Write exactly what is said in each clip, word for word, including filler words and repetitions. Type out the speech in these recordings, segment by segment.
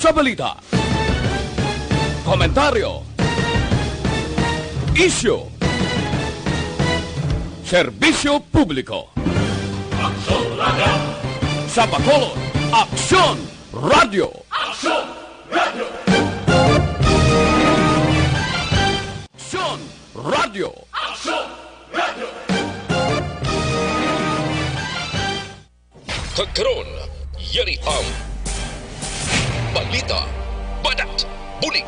Sa balita, komentaryo, isyu, serbisyo publiko. Aksyon Radio. Sa Bacolod, Aksyon Radio. Aksyon Radio. Aksyon Radio. Aksyon Radio. Kag karon, yari ang balita, banat, bulig.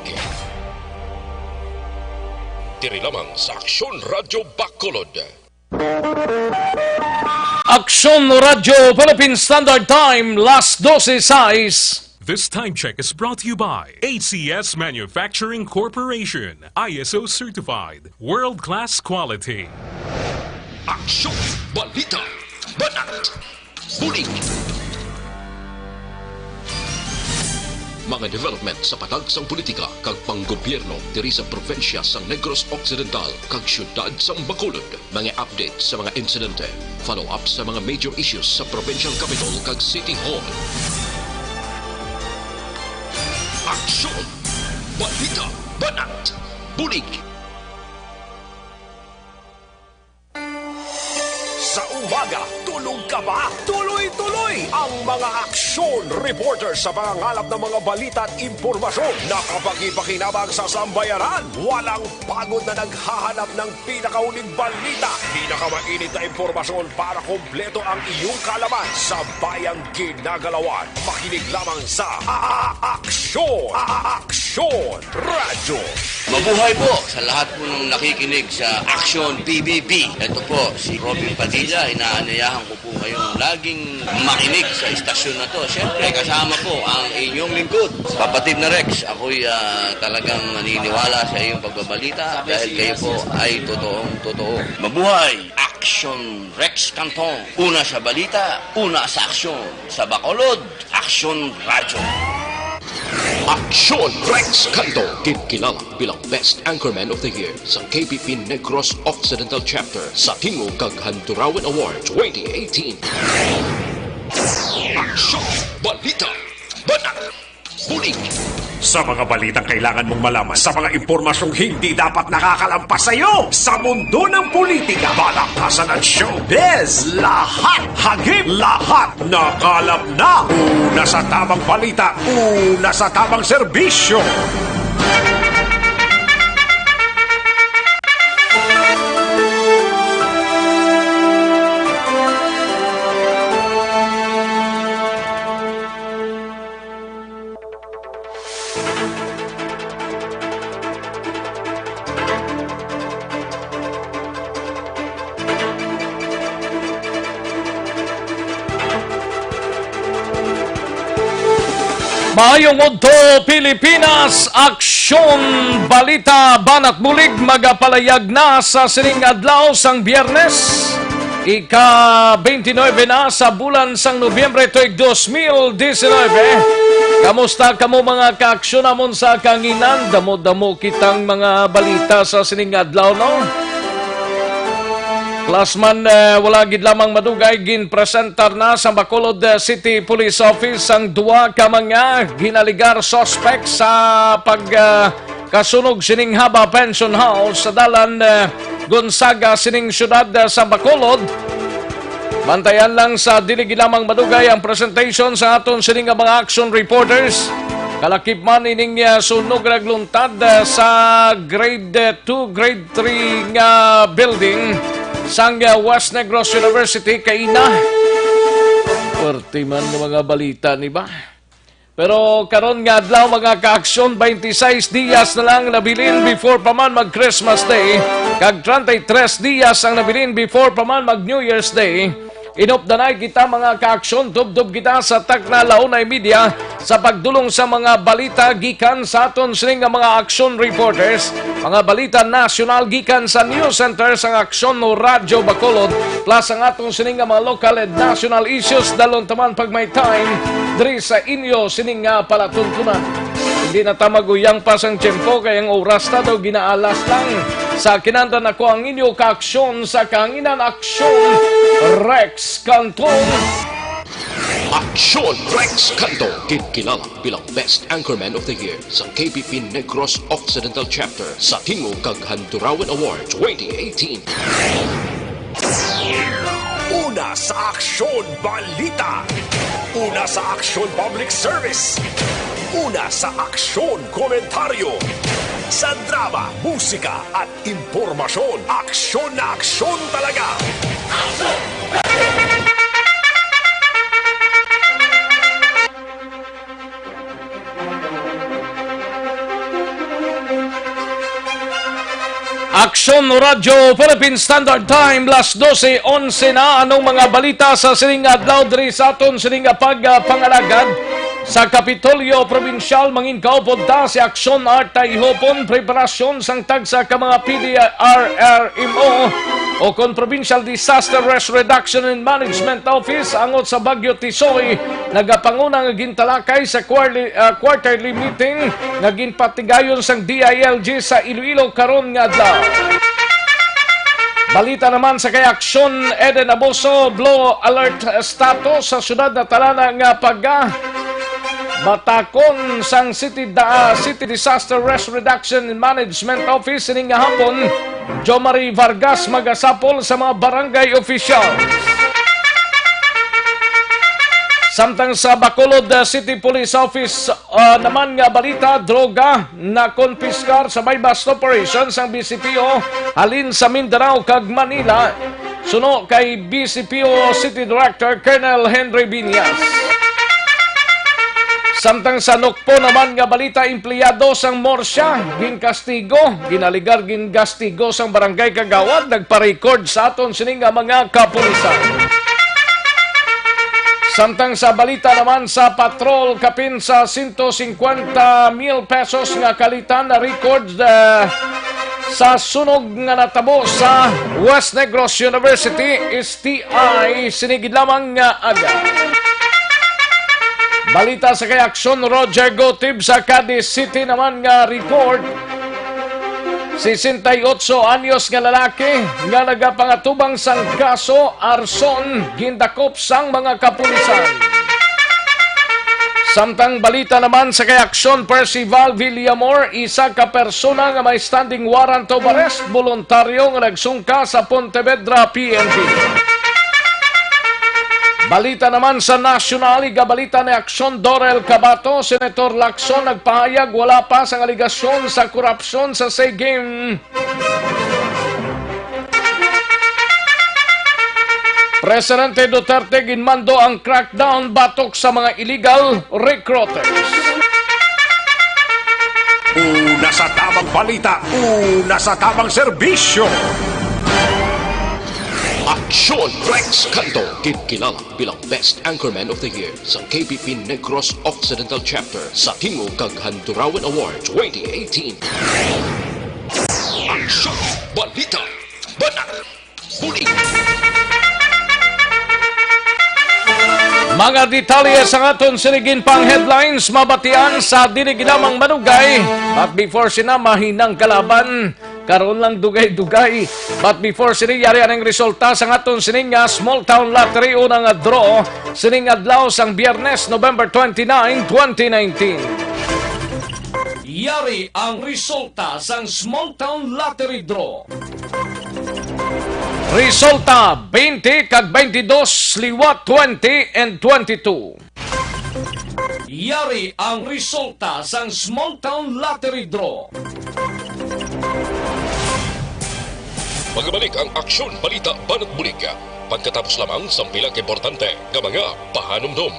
Diri lamang sa Aksyon Radyo Bacolod. Aksyon Radyo Philippine Standard Time, las dose sais. This time check is brought to you by A C S Manufacturing Corporation, I S O certified, world-class quality. Aksyon, balita, banat, bulig. Mga development sa patag sang politika kag panggobyerno diri sa probinsya sang Negros Occidental kag siyudad sang Bacolod. Mga update sa mga insidente, follow-up sa mga major issues sa provincial capitol kag city hall. Aksyon! Balita! Banat! Bulig! Sa umaga, tulog ka ba? Tuloy-tuloy ang mga aksyon reporter sa pangangalap ng mga balita at impormasyon na kapakipakinabang sa sambayanan. Walang pagod na naghahanap ng pinakahuling balita, pinakamainit na impormasyon para kompleto ang iyong kaalaman sa bayang ginagalawan. Makinig lamang sa A-, A-, Aksyon, A-, A-, Aksyon Radyo. Mabuhay po sa lahat po ng nakikinig sa Aksyon P B B. Ito po si Robin Padilla. Inaanyayahan ko po kayong laging makinig sa istasyon na to. Siyempre, kasama po ang inyong lingkod, Kapatid na Rex. Ako'y, ah, talagang naniniwala sa iyong pagbabalita dahil kayo po ay totoong totoo. Mabuhay! Aksyon Rex Canton. Una sa balita, una sa aksyon. Sa Bacolod, Aksyon Radyo. Aksyon Rex Canton, ginkilala bilang Best Anchorman of the Year sa K P P Negros Occidental Chapter sa Tingog kag Handurawan Award twenty eighteen. Aksyon, balita, banat, bulig. Sa mga balitang kailangan mong malaman, sa mga impormasyong hindi dapat nakakalampas sa iyo, sa mundo ng politika, balakasan at showbiz, lahat hagip, lahat nakalap na. Una sa tamang balita, una sa tamang serbisyo. Maayong udto, Pilipinas. Aksyon, balita, banat, bulig, magapalayag na sa sining adlaw sang Biyernes. Ika twenty-nine na sa bulan sang Nobyembre tuig dos mil diecinuebe. Kamusta kamo, mga kaaksyon namon sa kahanginan? Damo-damo kitang mga balita sa sining adlaw, no? Klasman, eh, wala gid lamang madugay, ginpresentar na sa Bacolod, eh, City Police Office ang duha ka mga ginaligar suspect sa pag, ah, kasunog sining Haba Pension House sa dalan, eh, Gonzaga sining siyudad, eh, sa Bacolod. Bantayan lang sa dili gid lamang madugay ang presentation sa aton sini nga mga action reporters. Kalakip man ining, ah, sunog nagluntad, ah, sa grade, ah, two, grade three nga building sang, ah, West Negros University kaina. Puwerte man nga mga balita, ni ba? Pero karon nga adlaw, mga kaaksyon, twenty-six dias na lang nabilin before pa man mag Christmas Day, kag treinta y tres dias ang nabilin before pa man mag New Year's Day. Inupdanay kita, mga kaaksyon, tubtob kita sa takna la una y media sa pagdulong sa mga balita gikan sa aton sini nga mga action reporters, mga balita nasyonal gikan sa news center sang Aksyon Radyo Bacolod, plus ang aton sini nga mga local and national issues dalhon ta man pag may time diri sa inyo sini nga palatuntunan. Hindi na ta maguyang pa sang tiyempo, kay ang oras ta daw ginaalas lang. Sa kinandan ako ang inyo kaaksyon sa kahanginan, Aksyon Rex Canton. Aksyon Rex Canto, ginkilala bilang Best Anchorman of the Year sa K P P Negros Occidental Chapter sa Tingog kag Handurawan Award twenty eighteen. Una sa aksyon, balita. Una sa aksyon, public service. Una sa aksyon, komentaryo. Sa drama, musika, at impormasyon, aksyon na aksyon talaga. Aksyon Radyo Philippine Standard Time, las dose onse na. Anong mga balita sa sining adlaw diri sa aton sining pagpangalagad sa Kapitolyo Probinsyal? Mangin kaupod ta si Aksyon Art Taihopon, preparasyon sang tagsa ka mga P D R R M O o kon Provincial Disaster Risk Reduction and Management Office angot sa Bagyo Tisoy, nagapanguna nga gintalakay sa quarterly, ah, quarterly meeting nga ginpatigayon sang D I L G sa Iloilo karon nga adlaw. Balita naman sa kay Aksyon, Eden Abuso, blue alert status sa syudad na talana nga pag, ah, batakon sang City, da, City Disaster Risk Reduction and Management Office sining nga hapon. Jo Marie Vargas magasapol sa mga barangay officials. Samtang sa Bacolod, uh, City Police Office, uh, naman nga balita, droga nakonpiskar sa buy-bust operation sang B C P O halin sa Mindanao kag Manila, suno kay B C P O City Director Colonel Henry Viñas. Samtang sa Nokpo naman nga balita, empleyado sang Murcia ginkastigo, ginaligar ginkastigo sang barangay kagawad, nagpa-record sa aton sini nga mga kapulisan. Samtang sa balita naman sa patrol, kapin sa sento singkwenta mil pesos nga kalitan na record, ah, sa sunog nga natabo sa West Negros University, S T I, sini gid lamang nga aga. Balita sa kay Aksyon, Roger Gotib sa Cadiz City naman nga report. Sesenta y ocho anyos nga lalaki nga nagapangatubang sang kaso arson gindakop sang mga kapulisan. Samtang balita naman sa kay Aksyon, Percival Villamor, isa ka persona nga may standing warrant of arrest, voluntaryo nga nagsungka sa Pontevedra P N P. Balita naman sa nasyonal, igabalita ni Aksyon, Dorel Cabato, Senator Lacson nagpahayag wala pa sang aligasyon sa korupsyon sa SEGIM. Presidente Duterte ginmando ang crackdown batok sa mga illegal recruiters. Una sa tamang balita, una sa tamang serbisyo. Aksyon Rex Canto, ginkilala bilang Best Anchorman of the Year sa K P P Negros Occidental Chapter sa Tingog kag Handurawan Award twenty eighteen. Aksyon, balita, banat, bulig. Mga detalye sa aton sini ginpang headlines mabatian sa dili gid lamang manugay. But before sina mahinang kalaban, karon lang dugay-dugay. But before sini, yari aning resulta sa aton sini nga small town lottery unang draw sining adlaw sang Biyernes, November twenty-nine, twenty nineteen. Yari ang resulta sang Small Town Lottery Draw. Resulta, twenty kag twenty-two, liwat twenty and twenty-two. Yari ang resulta sang Small Town Lottery Draw. Magbalik ang aksyon, balita, banat bulig. Pagkatapos lamang sang pila ka importante nga mga pahanumdom.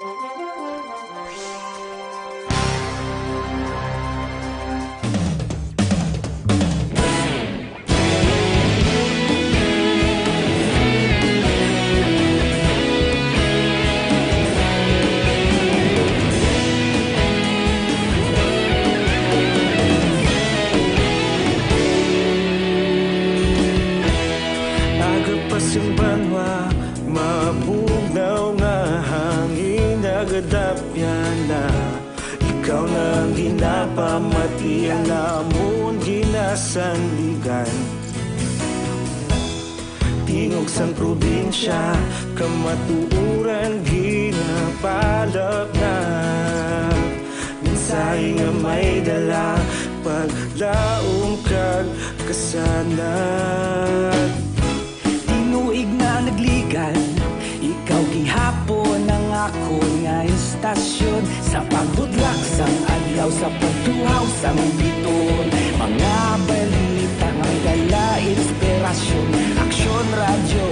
Aga pa sing banwa, mabugnaw nga hangin nagadapyan na. Ikaw na ang ginapamati, ang amon ginasandigan. Tingog sang probinsya, kamatuoran ginapalapnap. Mensahe nga may dala, paglaom kag kasanag. Tinuig na nagligad, ikaw gihapon ang akon nga istasyon. Sa pagbudlak sang adlaw, sa pagtuhaw sang bituon, mga balita nga may dala inspirasyon. Aksyon Radyo,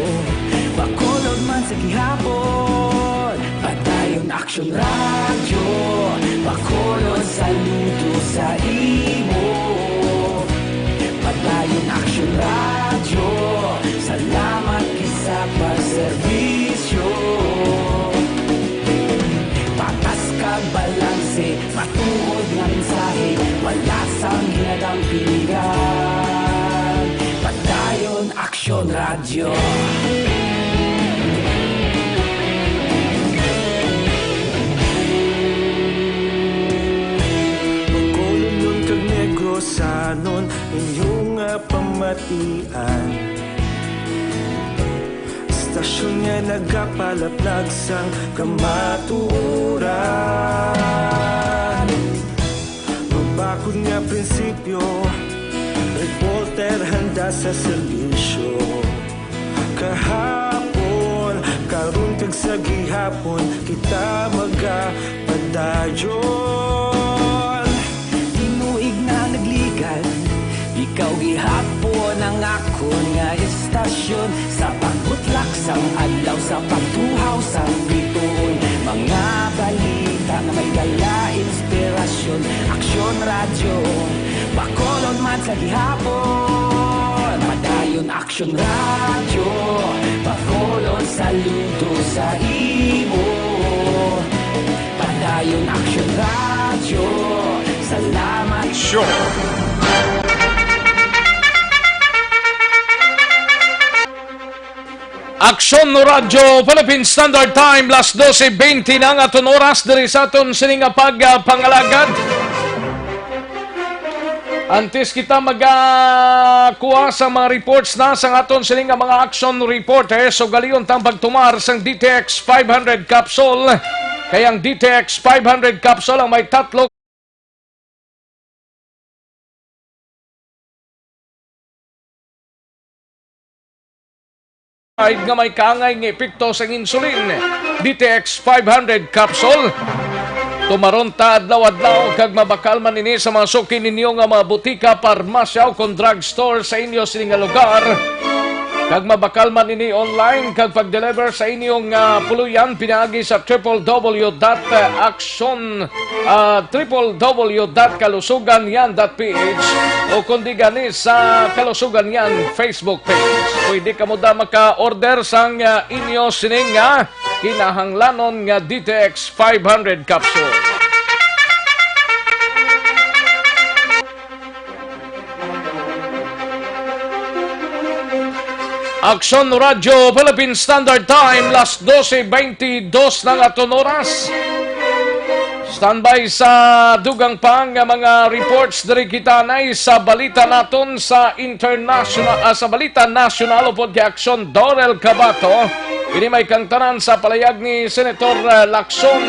Bacolod man sa gihapon. Padayon Aksyon Radyo, Bacolod, saludo sa imo. Padayon Aksyon Radyo, salamat gid sa pagserbisyo. Patas kag balanse, matuod nga mensahe, wala sang ginadampingan. Padayon Aksyon Radyo. Bacolodnon kag Negrosanon, inyo nga pamatian. Istasyon nga nagapalaplag sang kamatuoran. Mabakod nga prinsipyo, reporter handa sa serbisyo. Kahapon, karon kag sa gihapon, kita magapadayon. Tinuig na nagligad, ikaw gihapon ang akon nga istasyon. Sa pagbutlak sang adlaw, sa pagtuhaw sang bituon, mga balita nga may dala inspirasyon. Aksyon Radyo, Bacolod man sa gihapon. Padayon Aksyon Radyo, Bacolod, saludo sa imo. Padayon Aksyon Radyo, salamat. Aksyon Radyo Philippine Standard Time, las dose bente na ang aton oras diri sa aton sini nga pagpangalagad. Antes kita magakuha sa mga reports na sa aton sini nga mga action reporters, so galion tang pagtumar sang D T X five hundred capsule. Kay ang D T X five hundred capsule ang may tatlo nga may kaangay nga epekto sang insulin, D T X five hundred capsule. Tumaron ta adlaw-adlaw kag mabakal man ini sa mga suki ninyo nga mga butika, parmasya, o kon drugstore sa inyo sini nga lugar. Kag mabakal man ini online kag pag-deliver sa inyong, ah, puloy-an pinaagi sa triple W dot action, ah, triple W dot kalusugan yan dot P H, o kundi gani sa Kalusugan Yan Facebook page. Pwede kamo da maka-order sang, ah, inyo sining, ah, kinahanglanon nga D T X five hundred capsule. Aksyon Radyo Philippine Standard Time, las dose bente dos na ang aton oras. Standby sa dugang pa nga mga reports diri kita na sa balita naton sa international, ah, sa balita nasyonal upod kay Aksyon Dorel Cabato. Ini may kangtanan sa palayag ni Senator, ah, Lacson.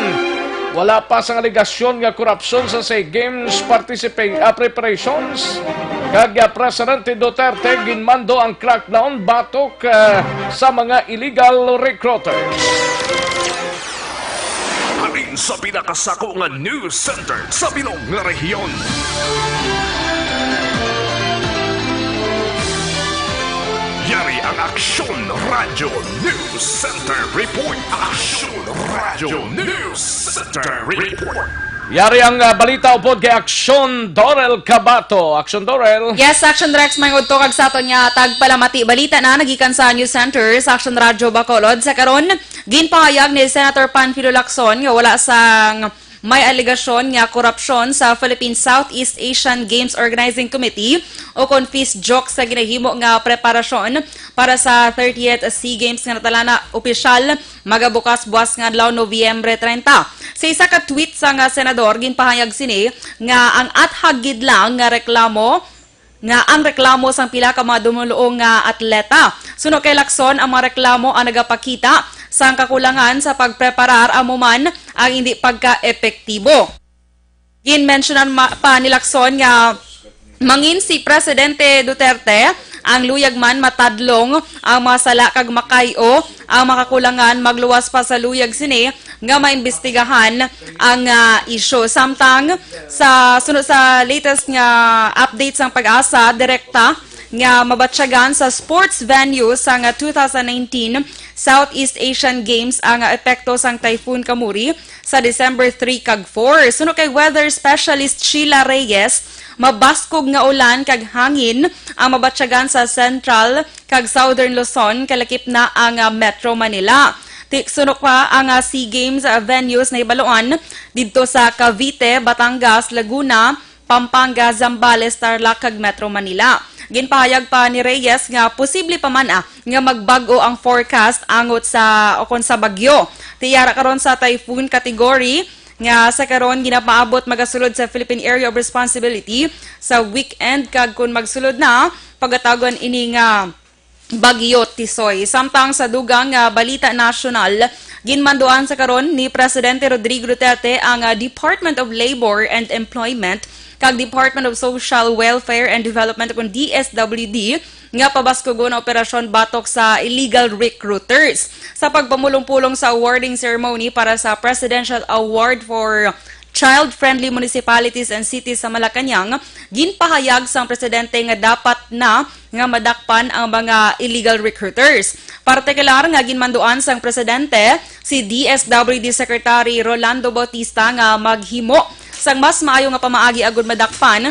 Wala pa sang alegasyon nga korupsyon sa SEA Games participa-, ah, preparations. Kag, ah, Presidente Duterte ginmando ang crackdown batok, ah, sa mga illegal recruiters. Halin sa pinakasako nga news center sa bilog nga rehiyon. Yari ang Aksyon Radyo News Center Report. Aksyon Radyo. Radyo News Center Report. Yari ang, ah, balita upod kay Aksyon Dorel Cabato. Aksyon Dorel. Yes, Aksyon Rex, may udto kag sa aton nga tagpalamati balita na nagikan sa News Center sa Aksyon Radyo Bacolod. Sa karon, ginpahayag ni Senator Panfilo Lacson nga wala sang may alegasyon nga korupsyon sa Philippine Southeast Asian Games Organizing Committee o kon FISJOC sa ginahimo nga preparasyon para sa thirtieth SEA Games nga natalana opisyal magabukas buwas nga adlaw, Nobyembre treinta. Sa isa ka tweet sang senador, ginpahayag sini nga ang athag gid lang nga reklamo nga ang reklamo sang pila ka mga dumuluong nga atleta. Suno kay Lacson, ang mga reklamo ang nagapakita sang kakulangan sa pagpreparar, amo man ang hindi pagka-epektibo. Ginmensyonan ma-, pa ni Lacson nga mangin si Presidente Duterte ang luyag man matadlong ang mga sala kag makay-o ang makakulangan, magluwas pa sa luyag sini nga maimbestigahan ang, ah, isyu. Samtang sa sunod sa latest nga update sang PAGASA, direkta nga mabatyagan sa sports venue sang two thousand nineteen Southeast Asian Games ang epekto sang Typhoon Kamuri sa December three kag four. Suno kay weather specialist Sheila Reyes, mabaskog nga ulan kag hangin ang mabatyagan sa central kag Southern Luzon, kalakip na ang, ah, Metro Manila. Ti-, suno pa ang, ah, SEA Games, ah, venues na hibaluan didto sa Cavite, Batangas, Laguna, Pampanga, Zambales, Tarlac, kag Metro Manila. Ginpahayag pa ni Reyes nga posible pa man, ah, nga magbag-o ang forecast angot sa, o kon sa bagyo. Ti yara karon sa typhoon category nga sa karon ginapaabot magasulod sa Philippine Area of Responsibility sa weekend, kag kon magsulod na, pagatagon ini nga Bagyo Tisoy. Samtang sa dugang nga balita nasyonal, ginmanduan sa karon ni Presidente Rodrigo Duterte ang, ah, Department of Labor and Employment kag Department of Social Welfare and Development, kon D S W D, nga pabaskugon ang operasyon batok sa illegal recruiters. Sa pagpamulong-pulong sa awarding ceremony para sa Presidential Award for Child-Friendly Municipalities and Cities sa Malacañang, ginpahayag sang presidente nga dapat na nga madakpan ang mga illegal recruiters. Partikular nga ginmanduan sang presidente si D S W D Secretary Rolando Bautista nga maghimo sang mas maayo nga pamaagi agud madakpan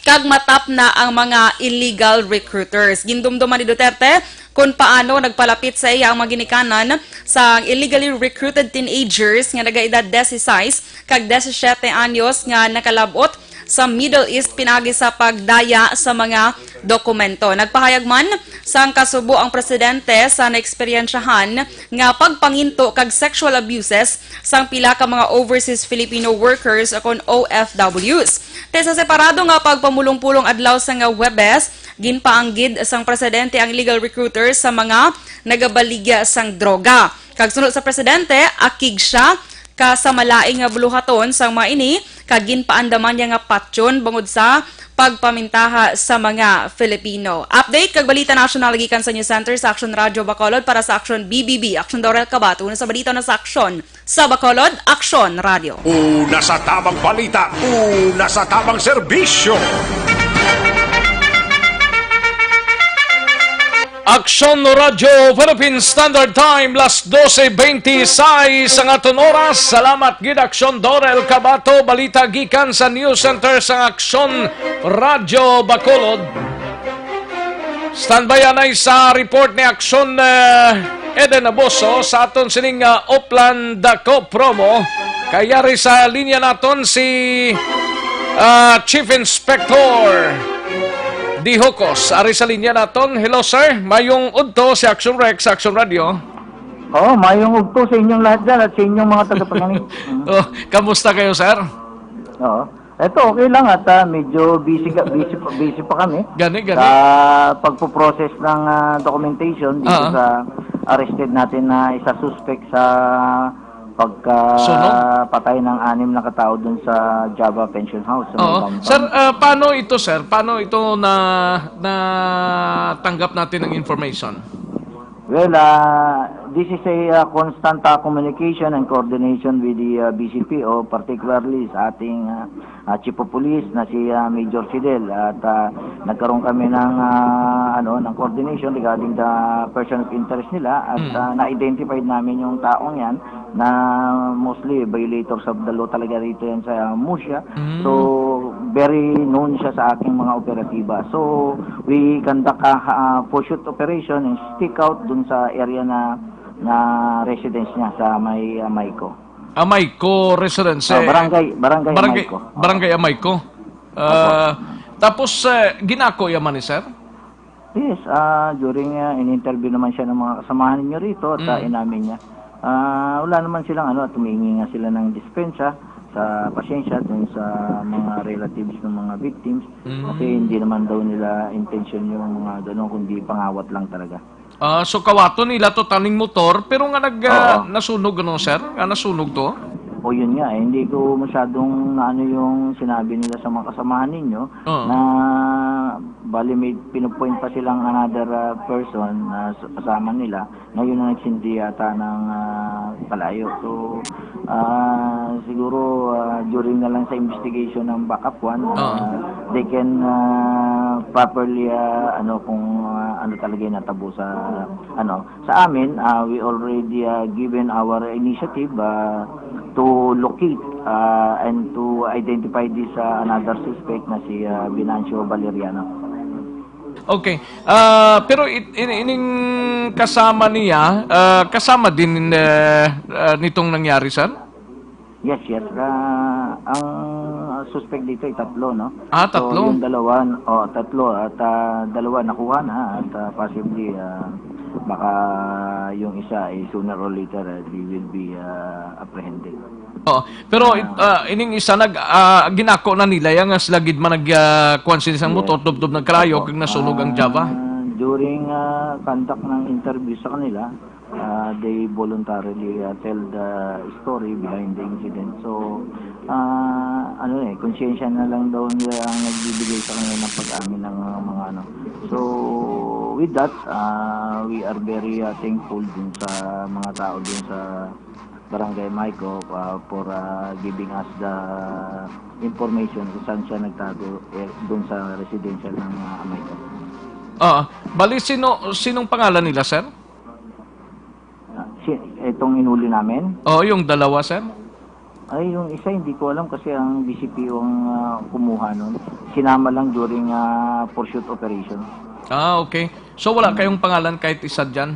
kag matapna ang mga illegal recruiters. Gindumduman ni Duterte kon paano nagpalapit sa iya ang mga ginikanan sa illegally recruited teenagers nga nagaedad disisais kag disisiete anyos nga nakalab-ot sa Middle East pinaagi sa pagdaya sa mga dokumento. Nagpahayag man sang kasubo ang presidente sa naeksperyensyahan nga pagpanginto kag sexual abuses sang pila ka mga overseas Filipino workers o kon O F Ws. Te sa separado nga pagpamulong-pulong adlaw sang Huwebes, ginpaanggid sang presidente ang illegal recruiters sa mga nagabaligya sang droga. Kag suno sa presidente, akig sia ka sa malain nga buluhaton sang mga ini, kag ginpaandaman niya nga patyon bangod sa pagpamintaha sa mga Filipino. Update kag balita nasyonal gikan sa News Center sa Action Radio Bacolod para sa Action B B B. Action Dorel Cabato, una sa balita na sa Action. Sa Bacolod, Aksyon Radio. Una sa tamang balita, una sa tamang serbisyo. Aksyon Radio Philippine Standard Time, las doce veintiseis ang aton oras. Salamat gid, Aksyon Dorel Cabato. Balita gikan sa News Center sang Aksyon Radio Bacolod. Standby anay sa report ni Aksyon, eh, Eden Aboso sa aton sining, ah, Upland Dako promo. Kay ari sa linya naton si, ah, Chief Inspector Dihocos. Ari sa linya naton. Hello, sir. Mayong udto si Aksyon Rex, Aksyon Radio. Oh, mayong udto sa inyong lahat dyan at sa inyong mga tagapakinig. Mm. Oh, kamusta kayo, sir? Oo. Eto, okay lang at, ah, medyo busy ka, busy pa, busy pa kami Gani, gani. sa pagpo-process ng, ah, documentation dito Ah. sa arrested natin na isa suspect sa pagka Sunog? patay ng anim na katao dun sa Java Pension House sa may Oo. downtown. Sir, ah, paano ito, sir? Paano ito na, natanggap natin ng information? Well, ah, this is a, ah, constant, ah, communication and coordination with the, ah, B C P O, particularly sa ating, ah, ah, Chief of Police na si, ah, Major Fidel. At, ah, nagkaroon kami ng, ah, ano, ng coordination regarding the person of interest nila at, Mm. ah, na-identified namin yung taong yan na mostly violators of the law talaga rito yan sa Murcia. Mm. So, very known siya sa aking mga operatiba. So, we conduct a, ah, pursuit operation and stake out dun sa area na, na residence niya sa may, ah, Mayco. Amayco Residence, Ah, eh, barangay, barangay Barangay, Amayco. Barangay Amayco. Ah, tapos, eh, ginako ya man ni sir? Yes, ah, during, ah, in-interview naman siya ng mga kasamahan ninyo rito at, ah, Mm. inamin niya. Ah, wala naman silang ano, tumingi nga sila ng dispensa sa pasensya dun sa mga relatives ng mga victims Mm. kasi hindi naman daw nila intention yung mga ganun, kundi pangawat lang talaga. Ah, so kawaton nila to taning motor, pero nga nag, ah, Oo. nasunog, ano, sir? Nga nasunog to? O, yun nga, eh, hindi ko masyadong naano yung sinabi nila sa mga kasamahan ninyo Oo. na bali may pinupoint pa silang another, ah, person na s-, kasama nila na yun ang nagsindi yata ng, ah, kalayo. So, ah, siguro, ah, during na lang sa investigation ng backup one, Oo. ah, they can, ah, properly, ah, ano, kung, ah, ano talaga yung natabo sa, ano, sa amin, ah, we already, ah, given our initiative, ah, to locate, ah, and to identify this, ah, another suspect na si, ah, Venancio Valeriano. Okay. Ah, pero it-, in-, ining kasama niya, ah, kasama din, eh, ah, nitong nangyari, sir? Yes, yes. Ah, ang suspect dito ay tatlo, no? Ah, So, tatlo? yung dalawa, oh, tatlo at, ah, dalawa nakuha na at, ah, possibly, ah, baka yung isa ay sooner or later, ah, they will be, ah, apprehended. Oo. Pero it-, Ah. ah, ining isa nag, ah, ginako na nila yan nga sila gid man nag, ah, kuwan sila sang Yes. motor, tubtob nagkalayo, Opo. kag nasunog ang Java. Ah, during, ah, conduct ng interview sa kanila, ah, they voluntarily, ah, tell the story behind the incident. So, ah, ano eh, konsyensya na lang daw nila ang nagbibigay sa kanila ng pag-amin ng, ah, mga ano. So, with that, ah, we are very, ah, thankful dun sa mga tao dun sa Barangay Mayco, ah, for, ah, giving us the information kung saan siya nagtago, eh, dun sa residential ng, ah, Mayco. Oo. Bali, sino, sinong pangalan nila, sir? Ah, si, itong inuli namin? Oo, yung dalawa, sir. Ay, yung isa, hindi ko alam kasi ang B C P O ang, ah, kumuha nun. Sinama lang during, ah, pursuit operation. Ah, okay. So, wala kayong pangalan kahit isa dyan?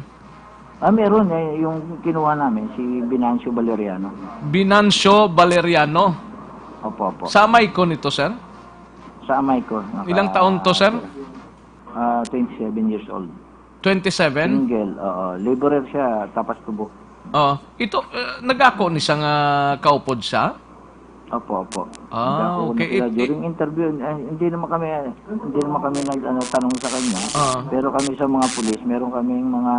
Ah, meron eh. Yung kinuha namin, si Binancio Valeriano. Binancio Valeriano? Opo, opo. Sa Mayco nito, sir? Sa Mayco. Naka-, Ilang taon to, sir? Ah, twenty-seven years old. Twenty-seven? Single, oo. Laborer siya, tapas tubo. Oo. Ito, eh, nagako ni siya nga kaupod siya? Opo, opo. Ah, Nagkakaroon okay. sila. It-, it- During interview, eh, hindi naman kami, hindi naman kami nag, ano, tanong sa kanya. Ah. Pero kami sa mga pulis, meron kaming mga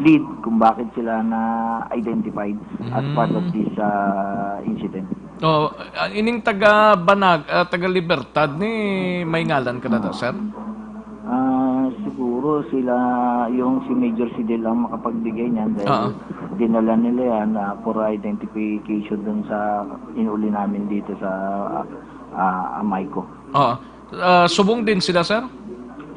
lead kung bakit sila na-identified as part of Mm. this, ah, incident. Oh, ah, ining taga Banag, ah, taga Libertad ni may ngalan ka na to, sir? Ah, siguro sila, yung si Major Fidel ang makapagbigay niyan dahil Ah. dinala nila yan, ah, for identification dun sa inuli namin dito sa, ah, ah, Mayco. Oo. Ah, subong din sila, sir?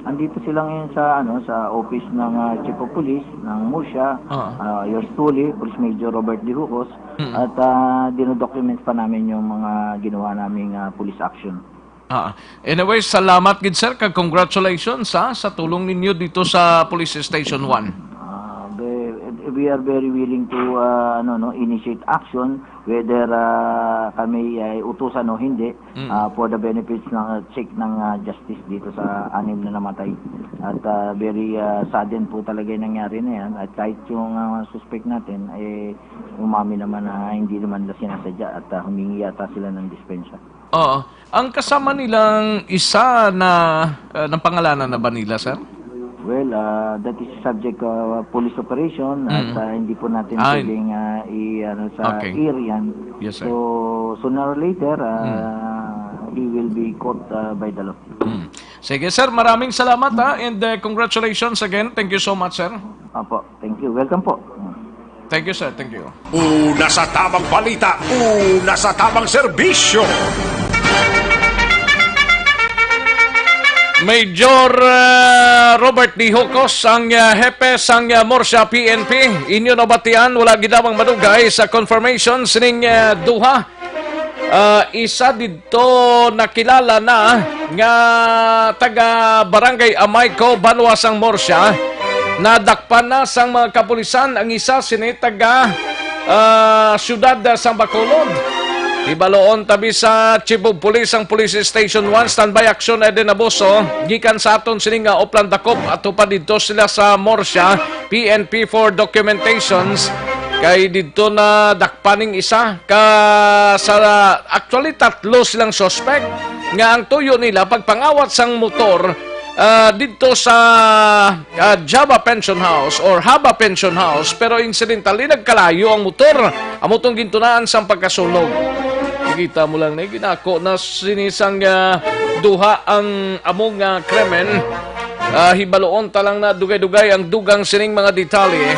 Andito sila ngayon sa, ano, sa office ng, ah, Chief of Police ng Murcia, Ah. ah, yours truly, Police Major Robert Dihucos, Mm. at, ah, dinodocument pa namin yung mga ginawa naming, ah, police action. Ah, anyway, salamat gid, sir, kag congratulations, ha, sa tulong ninyo dito sa Police Station one. Ah, ve-, we are very willing to, ah, ano, no, initiate action, whether, ah, kami ay utusan o hindi, Mm. ah, for the benefits ng, ah, sake ng, ah, justice dito sa anim na namatay. At, ah, very, ah, sudden po talaga yung nangyari na yan. At kahit yung, ah, suspect natin, eh, umami naman na hindi naman nila sinasadya at, ah, humingi yata sila ng dispensa. Oo. Ang kasama nilang isa na, ah, napangalanan na ba nila, sir? Well, ah, that is subject, ah, police operation at, Mm. ah, hindi po natin Ah, pwedeng, ah, i-, ano, sa Okay. air yan. Yes, sir. So, sooner or later, ah, Mm. he will be caught, ah, by the law. Mm. Sige, sir, maraming salamat, ha, and, uh, congratulations again. Thank you so much, sir. Opo, thank you. Welcome po. Thank you, sir. Thank you. Una sa tamang balita, una sa tamang serbisyo. Major, uh, Robert Dihocos, ang, uh, hepe sang, uh, Murcia P N P. Inyo nabatian, wala gid lamang madugay sa confirmation sining, uh, duha. Uh, isa didto nakilala na nga taga Barangay Amayco, banwa sang Murcia. Nadakpan na sang mga kapulisan ang isa sini taga, ah, siyudad sang Bacolod. Ibaloon tabi sa Chief of Police ang Police Station one, standby action Eden Abuso, gikan sa aton sini nga Oplan Dakop, ato pa didto sila sa Murcia, P N P for documentations. Kay didto na dakpaning isa ka sa, actually, tatlo silang suspect nga ang tuyo nila pagpangawat sang motor, ah, didto sa, ah, Java Pension House or Haba Pension House, pero incidentally nagkalayo ang motor. Amo tong gintunaan sang pagkasunog. Kita mo lang na ginako na sinisang, ah, duha ang amo nga krimen. Ah, hibaloon ta lang na dugay-dugay ang dugang sining mga detalye.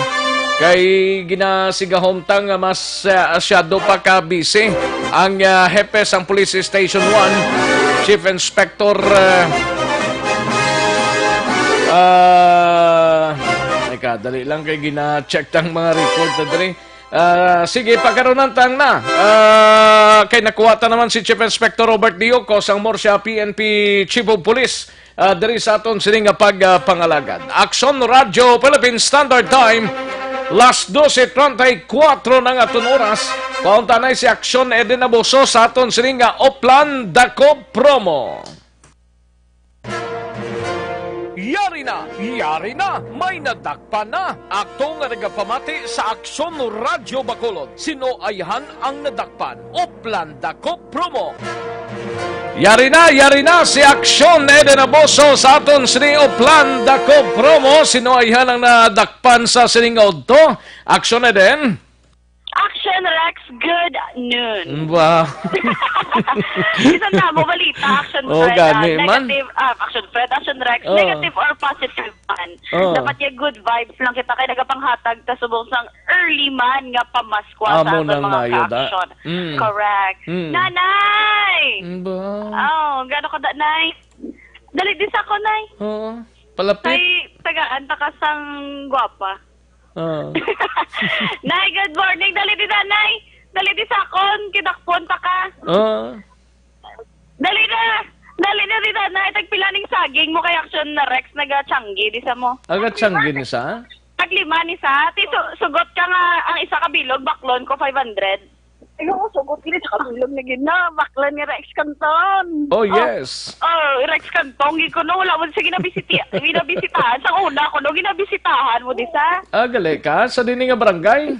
Kay ginasigahom ta nga mas, ah, asyado pa ka busy ang, ah, hepe sang Police Station one, Chief Inspector, ah, ah, teka, dali lang kay gina-check tang mga record na diri. Ah, sige, pagkarunan tang na. Ah, kay nakuha ta naman si Chief Inspector Robert Dioco sang Murcia P N P Chief of Police, ah, diri sa aton sini nga pagpangalagad. Aksyon Radyo Philippine Standard Time, las doce treinta y cuatro na nga aton oras. Paunta na si Aksyon Eden Abuso sa aton sini nga Oplan Dako Promo. Yari na! Yari na! May nadakpan na! Ato nga nagapamati sa Aksyon Radyo Bacolod. Sino ayhan ang nadakpan? Oplan Dako Promo. Yari na, yari na si Aksyon Eden Abuso sa aton sini Oplan Dako Promo. Sino ayhan ang nadakpan sa sining udto? Aksyon Eden? Action Rex, good noon. Ba? Bisan na mo balita, Action Oo, Fred, gani ah, man. Negative, ah, Action Fred, Action Rex, Oo. Negative or positive man. Oo. Dapat yung good vibes lang kita kay nagapanghatag ta subong sang early man nga pamaskwa sa Amo aton nang mga mayo, da. Ka-action. Mm. Correct. Mm. Nanay! Mm, ba? Oh, gaano ka da, Nay? Dali di sa ako, Nay. Oo. Palapit. Tay, tagaan ta ka sang gwapa. Ah. Nay, good morning. Dali di da, Nay. Dali di sa akon. Kidakpon ta ka. Ah. Dali na. Dali na di da, Nay. Tagpila ning saging mo kay Action na Rex nagachanggi di sa mo? Agachanggi ni sa? Taglima ni sa. Ti su-, sugot ka nga ang isa ka bilog, baklon ko five hundred. Ay, oo, sugot gid sa kabilog na gid na. Baklan ni Rex Canton. Oh, yes. Oh, Rex Canton, gid ko, no, wala mo siya ginabisiti-, ginabisitahan. Sa una ko, no, ginabisitahan mo di sa? Ah, gali ka? Sa dini nga barangay?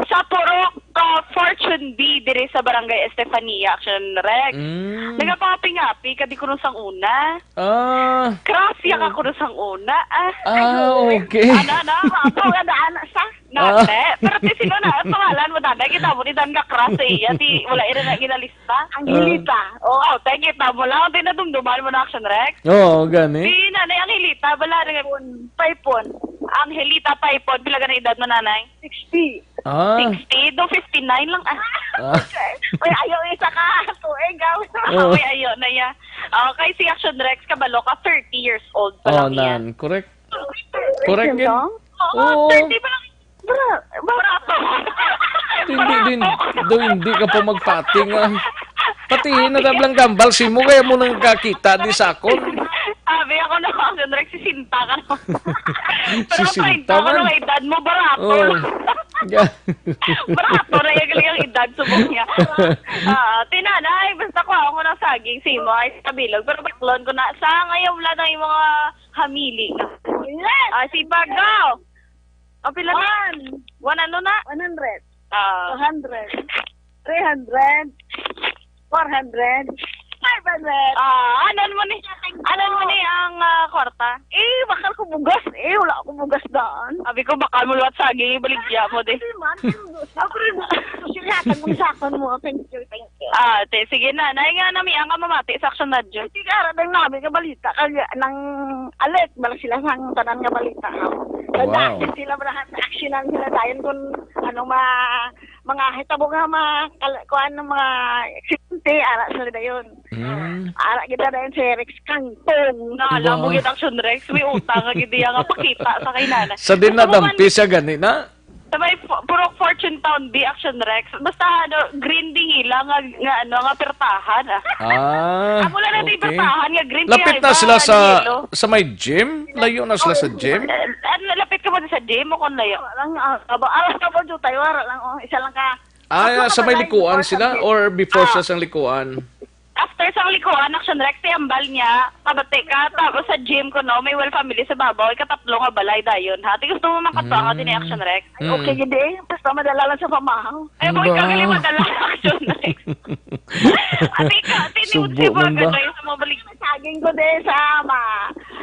Sa Purok, ah, Fortune B, diri sa Barangay Estefania, Action Rex. Mm. Nagapangaping-api ka di ko nung sang una. Ah. Crush ya ka ko nung sang una. Ah. Ah, okay. Ana, ana, ana, ana, ana, sa? Ah. Nate, pero ti sino na, ang pangalan mo, Dana? Kita mo ni Dan ka crush sa iya, ti wala ira na ginalista. Ang Ah. Hilita. Oh, oh, thank you, tamo lang. Di nadumduman mo na, Action Rex? Oo, gani. Di, nanay, ang Hilita, bala, Paipon. Paipon. Ang Hilita, Paipon. Pila gani edad mo, nanay? Sixty. Ah. Sixty? Do fifty-nine lang, ah. Ah. Uy, ayaw, isa ka. Tuig, ah. Oh. Uy, ayaw na ya. Okay, si Action Rex, kabalo ka, thirty years old pa Oh, lang yan. Nan. Correct. Correct Action yun. Song? Oo, Oo. Thirty pa lang. Bra-, barato. Hindi din. Do, hindi ka pa magpating, ah. Pati na tablang gambal si mo, kaya mo nang kakita di sa akon. Abi ako na, Action Rex, sixty ka na. Pero Sixty treinta ka man. Na edad mo, barato. Oh. Yeah. Barato na yung, yung edad, subong niya. Ah, tinanay, basta ko ako ng saging, simo, ay sa bilog. Pero baklon ko na, sa ngayon, wala na yung mga hamili na. Yes! Ah, si Bago. O, pila na? One. One ano na? One hundred. Ah. Two hundred. Three hundred. Four hundred. Ah, anon mo ni? Anon mo ni ang, ah, kwarta? Eh, bakal ko bugas. Eh, wala akong bugas daan. Abi ko, bakal mo liwat saging, ibaligya mo di. Hindi man. Ako rin. Sige, hatag mo sa akin mo. Thank you, thank you. Ah, te, sige na. Nay nga nami ang mamati sa Action Radyo. Sige, ara, nang nami nga balita. Kaya nang alert, bala sila sang tanan nga balita. Wow. Kaya sila, bala, action ang sila dayon kung ano ma-, mga hitabo nga ma-, kal-, kuan, mga aksidente, ara sila dayon. Mm. Ara gid dayon si Rex Kantong. Na, alam mo Ba? Gid, Action Rex, may utang nga gid iya nga pakita sa kay nanay. Sa din Sa mga nadampi siya gani na? Sa may Fu-, Purok Fortune Town, di Action Rex. Basta, ano, green ding ila nga, nga, ano, nga pertahan, ah. Ah, Amo lang natin okay. Pertahan nga green, Lapit kaya na iba, sila sa, yellow. Sa may gym? Layo na sila sa gym? Eh, ano, lapit ka mo sa gym o kung layo? Wala lang, ah, aba, alas ka po, jutay, wala lang, oh, isa lang ka. Ay, Ako ah, sa may naman, likuan before sa sila gym. Or before Ah. Siya sang likuan? After sang likuan, Action Rex, ti ambal niya, kabati ka, tapos sa gym ko, no, may well family sa babaw, ikatatlo nga balay dayon, ha? Ti gusto mo makatuwa ka din ni Mm. Action Rex? Ay, Mm. okay, gid eh. Basta madala lang sa pamahaw. Ay, boy, Ba? Kagaling madala, Action Rex. Ate ka, ate, ni Subo Utsi, man ba? Ano, yung sa mga balik. Saging ko din sa ama,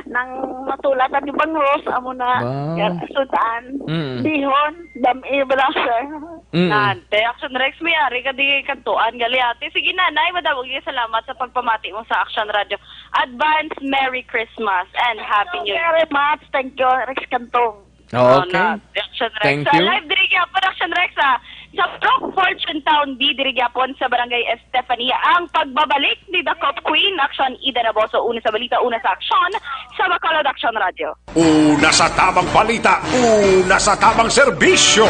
nang matula ta di bangos, amo na, Ba? Yar-, sudan, Mm. Bihon, dam-i, brasa. Mm. Nante, Action Rex, may ari ka di kantuan, gali ate. Sige, nanay, madamo gyud salamat sa pagpamati mo sa Action Radio. Advance Merry Christmas and Happy New Year. Thank you very much. Thank you, Rex Cantong. Oh, Okay. Na, Action Rex. Thank Sa you. Live diri gyapon, Action Rex, ah. Sa Purok Fortune Town B, diri gyapon sa Barangay Estefania, ang pagbabalik ni The Cop Queen, Action Ida Naboso, una sa balita, una sa aksyon, sa Bacolod Action Radio. Una sa tamang balita, una sa tamang serbisyo.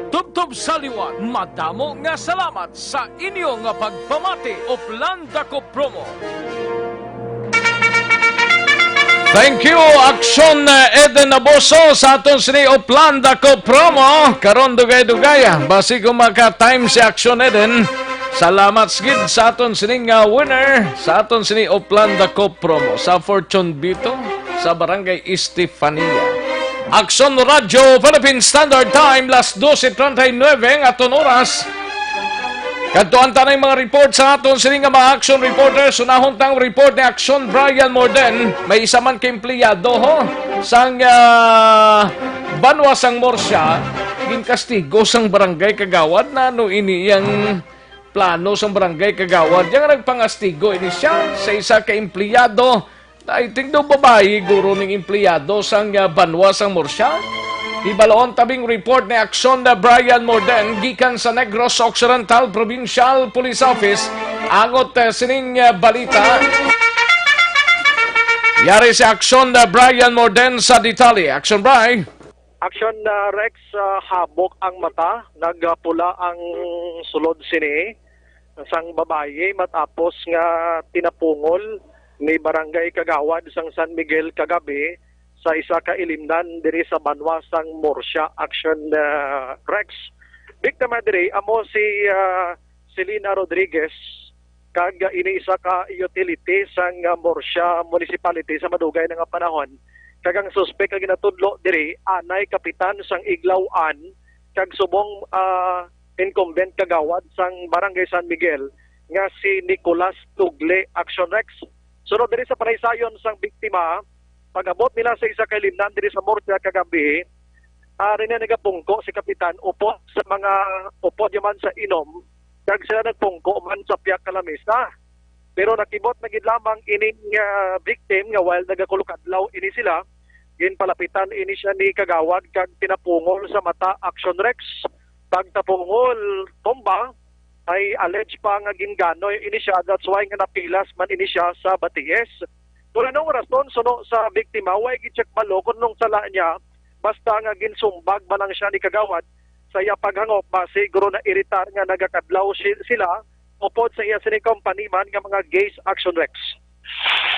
Tubtob sa liwat, madamo nga salamat sa inyo nga pagpamati, Oplan Dako Promo. Thank you, Action, uh, Eden Naboso, sa aton sini Oplan Dako Promo. Karon, dugay-dugay, ah, basi kung maka-time si Action Eden. Salamat gid sa aton sining, uh, winner, sa aton sini Oplan Dako Promo, sa Fortune Bito, sa Barangay Estefania. Action Radio Philippine Standard Time, las doce treinta y nueve ang aton oras. Kadtuan ta na yung mga report sa aton sini nga mga action reporters. Unahon tang report ni Action Brian Morden. May isa man ka empleyado, ho, sang, ah, banwa sang Murcia, ginkastigo sang barangay kagawad. Na ano ini yang plano sang barangay kagawad? Yang nagpangastigo ini siya sa isa ka empleyado. I think daw babayi, guro, ning empleyado sang, ah, banwa sang Murcia. Hibalon tabing report ni Action na Brian Morden gikan sa Negros Occidental Provincial Police Office. Angot, ah, sining, ah, balita. Yari si Action na Brian Morden sa detalye. Action, Bri. Action, ah, Rex, ah, habok ang mata, nagpula ang sulod sini sang babayi matapos nga tinapungol ni Barangay Kagawad sang San Miguel kagabi sa isa ka ilimnan diri sa banwa sang Murcia. Action, ah, Rex. Biktima diri amo si, ah, Selena Rodriguez, kag, ah, ini isa ka utility sang, ah, Murcia Municipality sa madugay na nga panahon. Kag ang suspek nga ginatudlo diri anay kapitan sang Iglaw-an kag subong, ah, incumbent kagawad sang Barangay San Miguel nga si Nicolas Tugle. Action, Rex. Sunod diri sa panaysayon sang biktima, pag-abot nila sa isa ka ilimnan diri sa Murcia kagabi, ari na nagapungko si kapitan upod sa mga, upod yaman sa inom, kag sila nagpungko man sa piyak ka lamesa. Pero nakibot na gid lamang ining, ah, victim nga while nagakulokadlaw ini sila, ginpalapitan ini siya ni kagawad kag pinapungol sa mata. Action, Rex. Pagtapungol, tumba, ay alleged pa nga ginganoy ini siya. That's why nga napilas man ini siya sa batiis. Kung anong rason, suno sa biktima, way gid siya kabalo kung anong sala niya, basta nga ginsumbag man lang siya ni kagawad sa iya paghangop, basi guro na iritar nga nagakadlaw si-, sila upod sa iya sini company man nga mga gas. Action, Rex.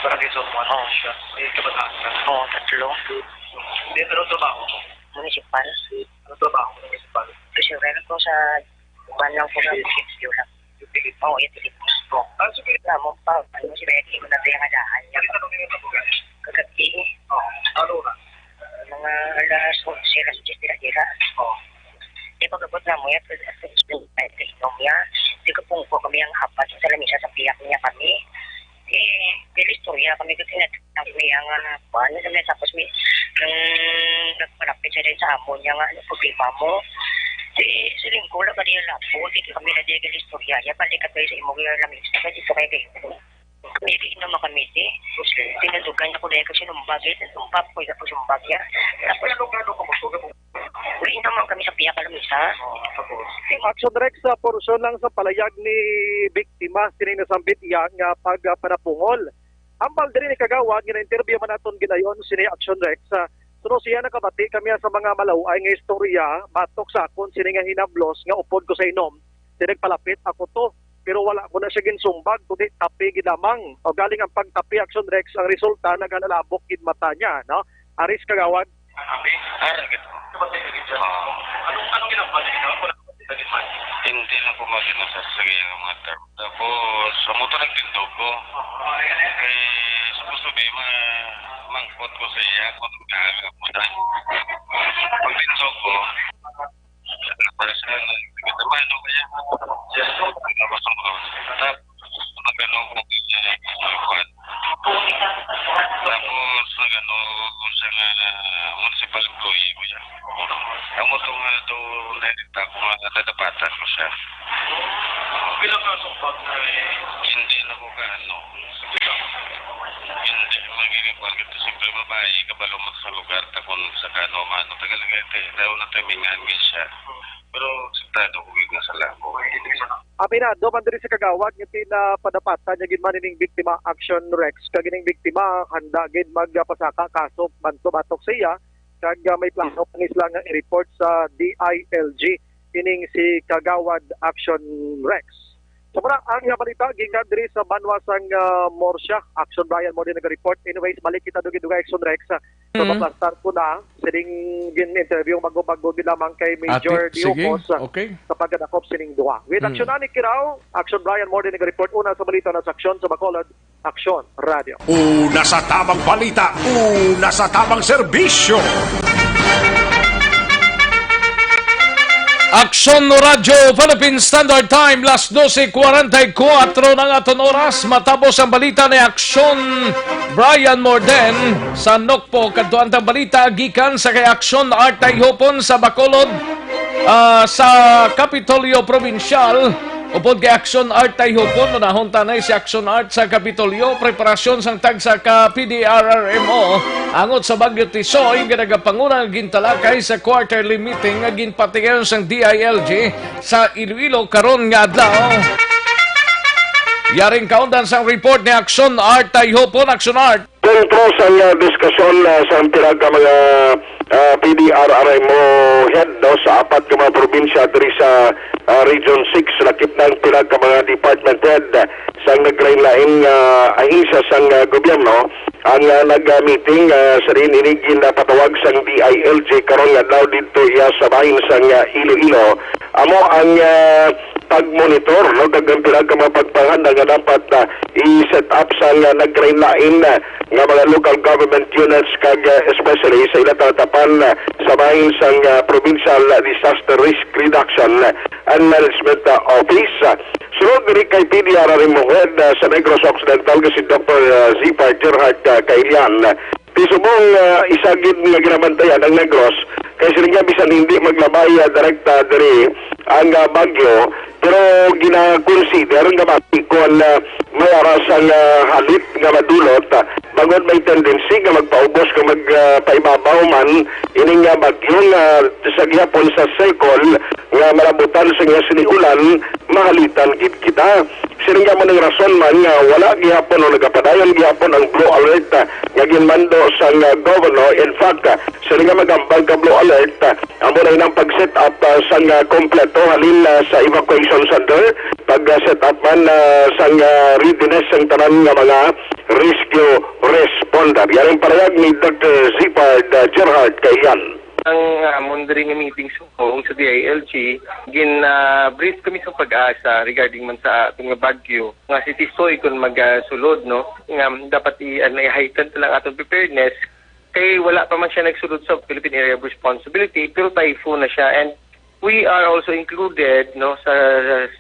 Barangay San Juan. Oo, siya. May kabataan ka? Oo, tatlo. Hindi, pero trabaho mo? Municipal. Ano trabaho mo, municipal? Treasurer ko sa Kuan lang po ng munisipyo lang. Utilities? Oo, utilities po. Ah, sige. Wala mo pa, ano, si Betty, wala pa yung alahan niya. Kagabi. Oo. Ano na? Mga alas onse, alas Kamo ya, pwede sa inom ya. Di ko pungko kami ang hapas sa lamisa sa piyak niya kami. Eh, dili istorya kami kasi nagtang kami ang, ah, kuan, ano na, tapos may, nang nagpalapit siya din sa amon niya nga, "Ano problema mo?" Di, siling ko, "Wala ka diya labo, di kami na diya istorya. Ya, balik ka kayo sa imo yung lamisa, dito kayo kayo." Kami, di naman kami, di. Tinadugan niya ko dahil kasi numbag, eh. Numbag ko, ya, pag sumbag ya. Tapos, Uwi naman kami sa piyak alam isa. Team Action Rex, sa porsyon lang sa palayag ni biktima, sini nasambit iya nga pagpanapungol. Hambal diri ni Kagawad nga na-interview man naton gilayon sini Action Rex. Ah, suno siya nakabati kami sa mga malaway nga istorya, batok sa akon sini nga hinablos nga upod ko sa inom, sini nagpalapit ako to. Pero wala ko na siya ginsumbag, kundi tapi gid lamang. O galing ang pagtapi, Action Rex, ang resulta, naganalabok gid mata niya, no? Aris Kagawad. Ara gid. Anong, anong ginagawa niya? Hindi lang ko maginasa sa iyang mga term. Tapos, sa motor nagtindog ko. Eh, supposed to be, ma mangkot ko sa iya kung ano nga mo na. Pagtindog ko, para sa ano kaya? Tapos, nagano ko, eh, kuwan. Tapos, nagano ko sa nga municipal employee ko siya. Amo to nga to, nakita ko nga nadapatan ko siya. Pila ka sumbag na eh? Hindi na ko kaano. Hindi, magiging kuwan ka to. Siyempre, babae, kabalo mo sa lugar, ta kung sa kano, mano, tagal nga, tayo na tayo, may ngan nga siya. Pero, akseptado ko, gid nga sa lako. Aminado man diri sa Kagawad nga pinapadapatan niya gid man ining biktima, Action Rex, kag ining biktima handa gid magpasaka kaso banto batok sa iya, kag, ah, may plano pa ni sila nga i-report sa D I L G ining si Kagawad Action Rex. So, muna ang, ah, balita gikan diri sa banwa sang, ah, Murcia. Action Brian mo din nag-report. Anyways, balik kita dugay-dugay, Action Rex, ah, so, Mm. maplastar ko na sining gin-interview bago-bago gid lamang kay Major Ate, sige. Diocos, ah, Okay. sa pagkadakop sining duha. With Mm. Action Ani Kirao, Action Brian Morden nag-report una sa balita na sa Aksyon sa Bacolod, Aksyon Radio. Una sa tamang balita, una sa tamang serbisyo. Aksyon Radyo Philippine Standard Time, las doce cuarenta y cuatro na ang aton oras. Matapos ang balita ni Aksyon Brian Morden sa Nokpo, kadto ang balita gikan sa kay Aksyon Art Tayhopon sa Bacolod, ah, sa Kapitolyo Probinsyal. Upod kay Aksyon Art Tayhopon, unahon tanay si Aksyon Art sa Kapitolyo, preparasyon sang tagsa ka P D R R M O angot sa Bagyo Tisoy nga nagapanguna nga gintalakay sa quarterly meeting nga ginpatigayon sang D I L G sa Iloilo karon nga adlaw. Yaring kaundan sang report ni Aksyon Art Tayhopon. Aksyon Art. Sentro sang, ah, diskusyon, ah, sang pila ka mga, ah, P D R R M O head, no, sa apat ka mga probinsya diri sa, ah, Region six, lakip na ang pila ka mga department head, ah, sang naglain-lain nga ahensya sang, ah, gobyerno ang, ah, nag-meeting, ah, sa diin ini ginapatawag sang D I L G karon nga adlaw didto iya sa bahin sang, ah, Iloilo. Amo ang, ah, pag-monitor, no, kag ang pila ka mga pagpanghanda nga dapat, ah, i-set up sang, ah, naglain-lain, ah, nga mga local government units kag, ah, especially sa ila talatapan, ah, sa bahin sang, ah, Provincial Disaster Risk Reduction and Management, ah, Office. Sulod diri kay P D R R M O Head, ah, sa Negros Occidental nga si Doktor, ah, Zephyr Gerhard, ah, Kailian, ah, Ti subong, ah, isa gid nga ginabantayan ang Negros, kay sila nga bisan hindi maglabay, ah, direkta diri ang, ah, bagyo, pero gina-consider nga basi kon, ah, may ara sang, ah, halit nga madulot, ah, bangod may tendency nga magpaubos kag mag, ah, paibabaw man ining, ah, bagyo nga sa gihapon sa cycle nga malabutan sa iya sini ulan, mahalitan gid kita. Sining amo ning rason man nga wala gihapon o nagapadayon gihapon ang blue alert, ah, nga ginmando sang, ah, governor. In fact, ah, sining nga magambag ka blue alert, ah, amo na inang pag-set up, ah, sang, ah, kompleto halin, ah, sa evacuation center, pag, ah, set up man, ah, sang, ah, readiness sang tanan nga mga rescue responder. Yan ang parayag ni Doktor Zephyr, ah, Gerhard Kailian. Ang, ah, amon diri nga meeting subong sa D I L G, gin, ah, brief kami sa PAGASA regarding man sa aton nga bagyo, nga si Tisoy kon magasulod, no, nga dapat i-, ah, i-heighten ta lang aton preparedness, kay wala pa man siya nagsulod sa Philippine Area of Responsibility, pero typhoon na siya, and We are also included, no, sa,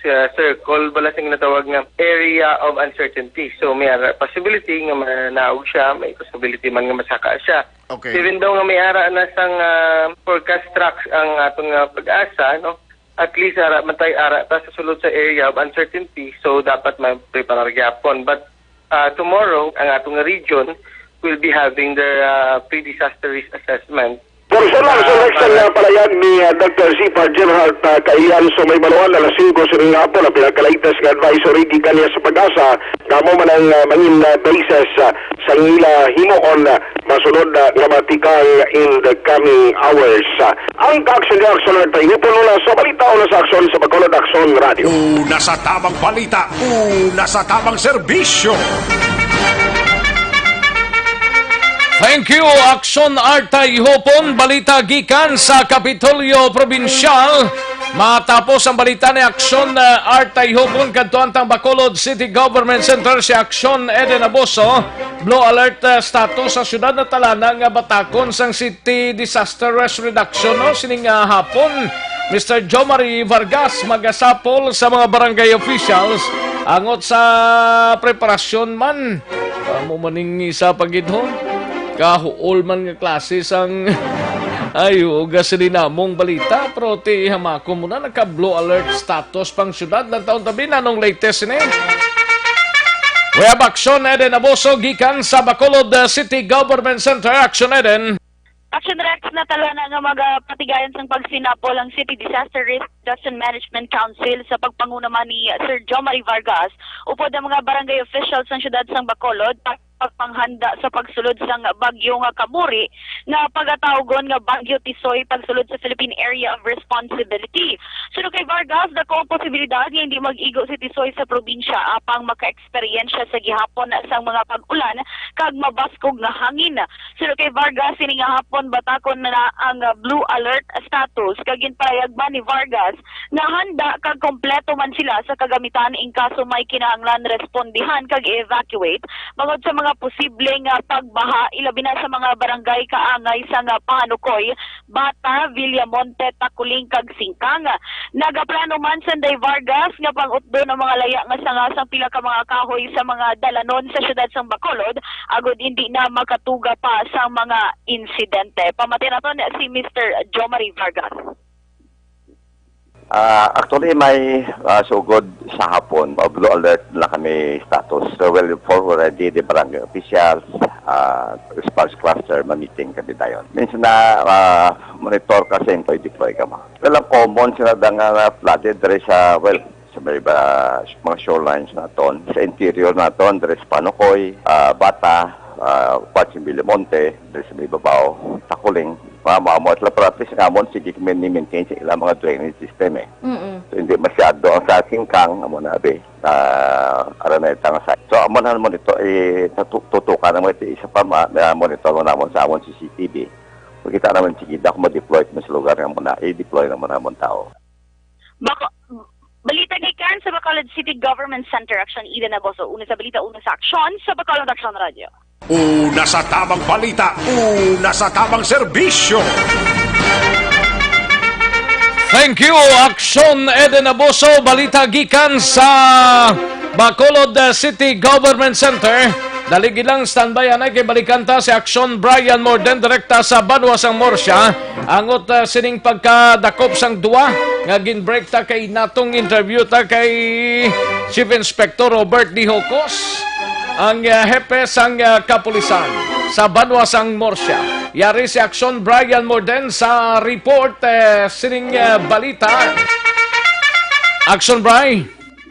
sa circle bala sing natawag nga area of uncertainty. So may ara possibility nga manaog siya, may possibility man nga masaka siya. Okay. Even though nga may ara na sang, ah, forecast tracks ang atong, ah, PAGASA, no, at least ara man tay ara ta sa sulod sa area of uncertainty. So dapat mapreparar gyapon. But, ah, tomorrow ang atong region will be having their, ah, pre-disaster risk assessment. Personal sa Rex ang, ah, palayag ni, ah, Doctor Zephyr Gerhart, ah, Kailian sa may Baluan, alas singko sining hapon ang pinakalatest nga advisory gikan niya sa PAGASA. Kamo man ang, ah, mangin, ah, basis, ah, sa ila himuon, ah, masunod, ah, nga matikang in the coming hours. Ah, ang Aksyon Reaksyon Artay Hipon una sa balita, una sa aksyon sa Bacolod Aksyon Radio. Una sa tamang balita, una sa tamang serbisyo. Thank you, Aksyon Artay Hopon. Balita gikan sa Kapitolyo Probinsyal. Matapos ang balita ni Aksyon, uh, Artay Hopon, kadto ang tang Bacolod City Government Center si Aksyon Eden Aboso. Blue alert, uh, status sa syudad na talana nga batakon sang City Disaster Risk Reduction, no? Sining, uh, hapon, Mister Jomari Vargas magasapol sa mga barangay officials angot sa preparasyon man. Amo maning isa pa gid, ho. Kahuol man nga klase sang ay, uga sini namong balita, pero ti hamako mo na nagka-blue alert status pang syudad. Lantaon tabi na nung latest ini. We have Aksyon Eden Aboso gikan sa Bacolod, uh, City Government Center. Aksyon Eden. Action Rex, natalana nga magapatigayon sang pagsinapol ang City Disaster Risk Reduction Management Council sa pagpanguna man ni Sir Jomari Vargas upod ang mga barangay officials sang siyudad sang Bacolod para pagpanghanda sa pagsulod sang bagyo nga kaburi nga pagatawgon nga Bagyo Tisoy pagsulod sa Philippine Area of Responsibility. Suno kay Vargas, dako ang posibilidad nga hindi mag-igo si Tisoy sa probinsya apang maka-eksperyensya sa gihapon sang mga pag-ulan kag mabaskog nga hangin. Suno kay Vargas, sini nga hapon batakon na ang blue alert status kag ginpahayag man ni Vargas nga handa kag kompleto man sila sa kagamitan in kaso may kinahanglan respondihan kag i-evacuate bangod sa mga posible nga pagbaha, ilabi na sa mga barangay kaangay sang Pahanukoy, Bata, Villamonte, Taculing, kag Singkang. Nagaplano man si Inday Vargas nga pang-utdon ang mga laya nga sanga sang pila ka mga kahoy sa mga dalanon sa siyudad sang Bacolod agod indi na makatuga pa sang mga insidente. Pamati naton si Mister Jomari Vargas. Ah, actually, may, ah, sugod sa hapon, ah, blue alert na kami status. So, well informed already the barangay officials, ah, response cluster, ma-meeting kami dayon. Means na, ah, monitor kasi yung deploy ka mo. Well, ang common sila da nga flooded diri sa, well, sa may ba, mga shorelines naton, sa interior naton, diri sa Panukoy, ah, Bata, ah, Patsin Villamonte, diri sa may babaw, Taculing, mga maamo at lapratis nga amon, sige kami ni-maintain sa ilang mga drainage system eh. Mm-mm. So, hindi masyado ang sa Singkang, amo na abi, ah, Araneta nga sa. So, amo na naman ito, eh, tatu-, tutukan naman ito, isa pa ma-, na monitor mo naman sa amon C C T V. Makita naman, sige, da kung ma-deploy mo sa lugar nga muna, i-deploy naman naman tao. Bako-, balita gikan sa Bacolod City Government Center, Action Eden Aboso. Una sa balita, una sa aksyon, sa Bacolod Action Radio. Una sa tamang balita, una sa tamang serbisyo. Thank you, Action Eden Aboso. Balita gikan sa Bacolod, uh, City Government Center. Dali gid lang, standby anay kay balikan ta si Action Brian Morden direkta sa banwa sang Murcia. Angot, uh, sining pagkadakop sang duwa nga gin-break ta kay natong interview ta kay Chief Inspector Robert Dihocos, ang, uh, hepe sang, uh, kapulisan sa banwa sang Murcia. Yari si Action Brian Morden sa report, uh, sining, uh, balita. Action Brian.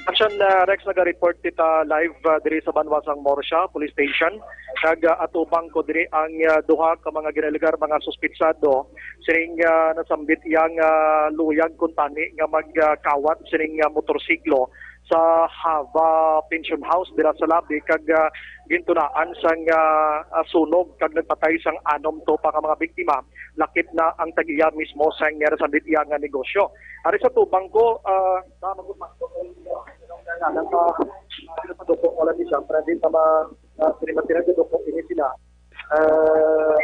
Action, uh, Rex, naga-report kita live, uh, diri sa banwa sang Murcia Police Station. Nag, uh, atubang ko diri ang, uh, duha ka mga ginaalegar mga suspitsado sining, uh, nasambit yang, uh, luyag kuntani nga magkawat sining, uh, motorsiklo sa Hava Pension House dira sa Labi kag, uh, gintunaan sang, uh, uh, sunog kag nagpatay sang anom to pa ka mga biktima. Lakip na ang tag-iya mismo sang, uh, nasambit iya nga negosyo. Ari sa tubang ko, ah, sa magumangkot ang, ah, sa duko, wala di siya, pero di pa ma-, ah, sila matira sa duko, ini sila. Ah,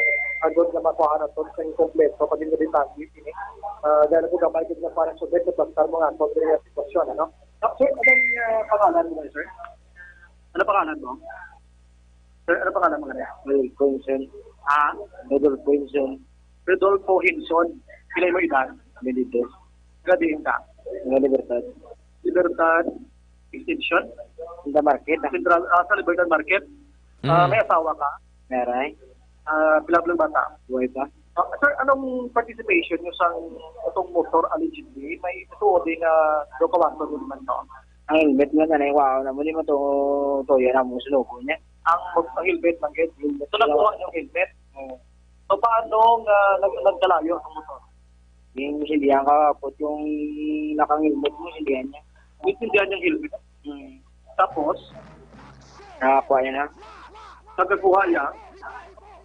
ang Good nga makuha naton sa kompleto pag yung detalye ini. Ah, dahil ko gamay gid nga para sa subject sa pasar mo nga ato diri nga sitwasyon, ano? Ah, sir, anong, ah, pangalan mo, sir? Ano pangalan mo? Sir, ano pangalan mo nga? Rodolfo Hinson. Ha? Rodolfo Hinson. Rodolfo Hinson. Pila mo edad? Bendites. Gadi ka? Nga Libertad. Libertad Extension? Santa Market, ah. Central, ah, sa Libertad Market. Ah, Mm. May asawa ka? Meron. Ah, pila lang bata? Buhay pa. Ah, sir, anong participation nyo sa itong motor allegedly? May ito din na daw kawasan mo naman to? Ang helmet nga na, wow, na mo, di mo to, to yan, ang sunugo niya. Ang, ang helmet, ang helmet. So, nakuha yung helmet? Oo. So, paano nga nag-, nagkalayo ang motor? Yung sindihan ka, put yung nakang helmet mo, sindihan niya. Yung sindihan niyang helmet? Hmm. Tapos? Nakakuha niya na. Nagkakuha niya?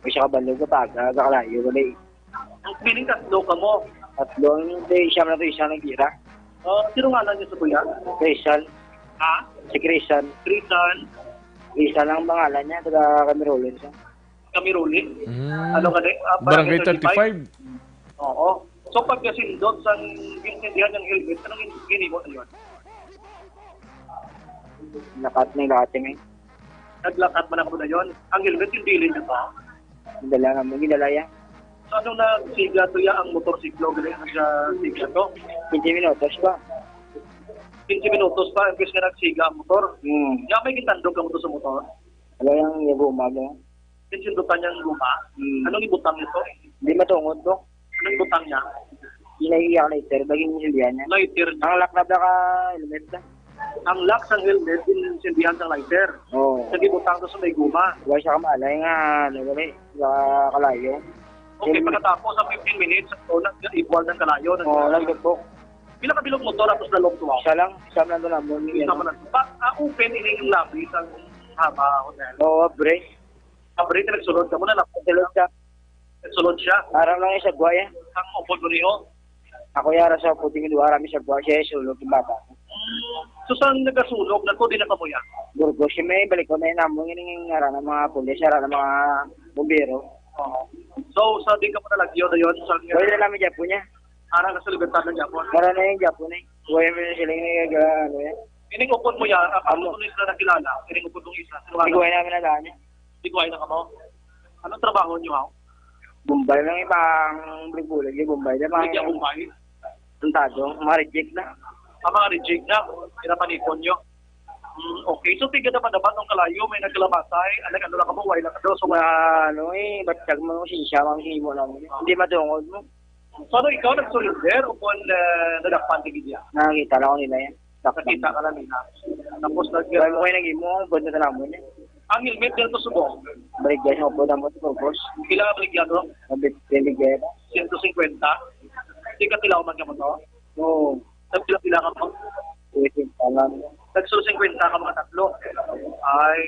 May siya kabalo ka pa, kakalayo, wala eh. Meaning tatlo ka mo? Tatlo, hindi, siya na to, isa nag-ira. Oh, sino ngalan niya sa kuya? Rizal. Ha? Si Crisan. Crisan? Crisan ang pangalan niya, taga Camarines siya. Camarines? Mm. Ano ka din? Ah, Barangay Barangay thirty-five. thirty-five? Oo. So, pagkasindot sa gintindihan ng helmet, anong gin-, ginimo na yun? Lakat na yung lahat yun eh. Naglakat man ako na yun. Ang helmet, yung dili niya to? Gidala na mo, gidala yan. So, anong nagsiga to ya ang motorsiklo? Ganun ang siya siga to? Quince minutos ba? Quince minutos pa, imbes nga nagsiga ang motor. Hmm. Kaya may gintandog ka motor sa motor? Wala yung, yung guma mo. Sindutan niyang guma? Hmm. Anong ibutang nito? Hindi matungod to. Anong ibutang niya? Inaiya lighter, baging sindihan niya. Lighter. Ang lock na baka helmet na. Ang lock sang helmet, din sindihan sang lighter. Oo. Sa gibutang to sa may guma. Wala siya kamalay nga, ano, wala, wala kalayo. Okay, Helmet. Pagkatapos sa fifteen minutes, so, nag-equal ng kalayo. Oo, nag- nagdugpok. Pila ka bilog motor, tapos nalog to, ah? Isa lang, isa lang to na mo. Isa man lang. Pa, ah, open ini yung lobby sa Haba Hotel. Oo, bre. Abre ka, nagsulod ka muna, nap-, Sulod ka. Nagsulod siya. Aram lang yung sagwa, eh. Ang upod mo niyo? Ako yara sa puting duwa, aram yung sagwa siya, eh, sulod yung bata. Mm. So, saan nagkasunog? Nagko, di na kamuya? Burgos, yung may balik ko na yun, amo, yun yung ara ng mga pulis, ara ng mga bumbero. Oo. So, sa di ka mo nalagyo na yun? Sa Pwede na namin dyan po niya. Ara ka sa Libertad ng Japon? Para na yung Japon, eh. Huwag mo yung siling na yung, ano, eh. Ining upod mo yan, ah, Amo. Ano sila nakilala? Ining upod mong isa? Sino Hindi ko ba? Namin nadaan, eh. Di ko ay nakamo. Anong trabaho niyo, ha? Bombay lang iba ang bulig-bulig, yung Bombay. Di ba? Bigyan Bombay? Ang tado, mga reject na. Ang mga reject na, pinapanipon niyo. Hmm, okay. So, tiga naman naman nung kalayo, may nagkalamatay, ano, ano lang kamo, wala ka daw. So, Na, ano eh, ba't kag mo si siya, mang himo lang. Hindi matungod mo. So, ano, ikaw nag-surrender o kung, eh, nadakpan ka gid niya? Nakita lang ko nila yan. Nakita ka lang nila. Tapos nag- Kaya mo kayo nag-imo, ang buwan na tanamon eh. Ang helmet dito subong. Baligyan siya po ng motor, boss. Pila ka baligyan, no? Mabit-, baligyan. Siyento singkwenta. Di ka tilaw man ka mo to? Oo. Nagpila-pila ka mo? Singkwenta lang. Nagsulo singkwenta ka mga tatlo. I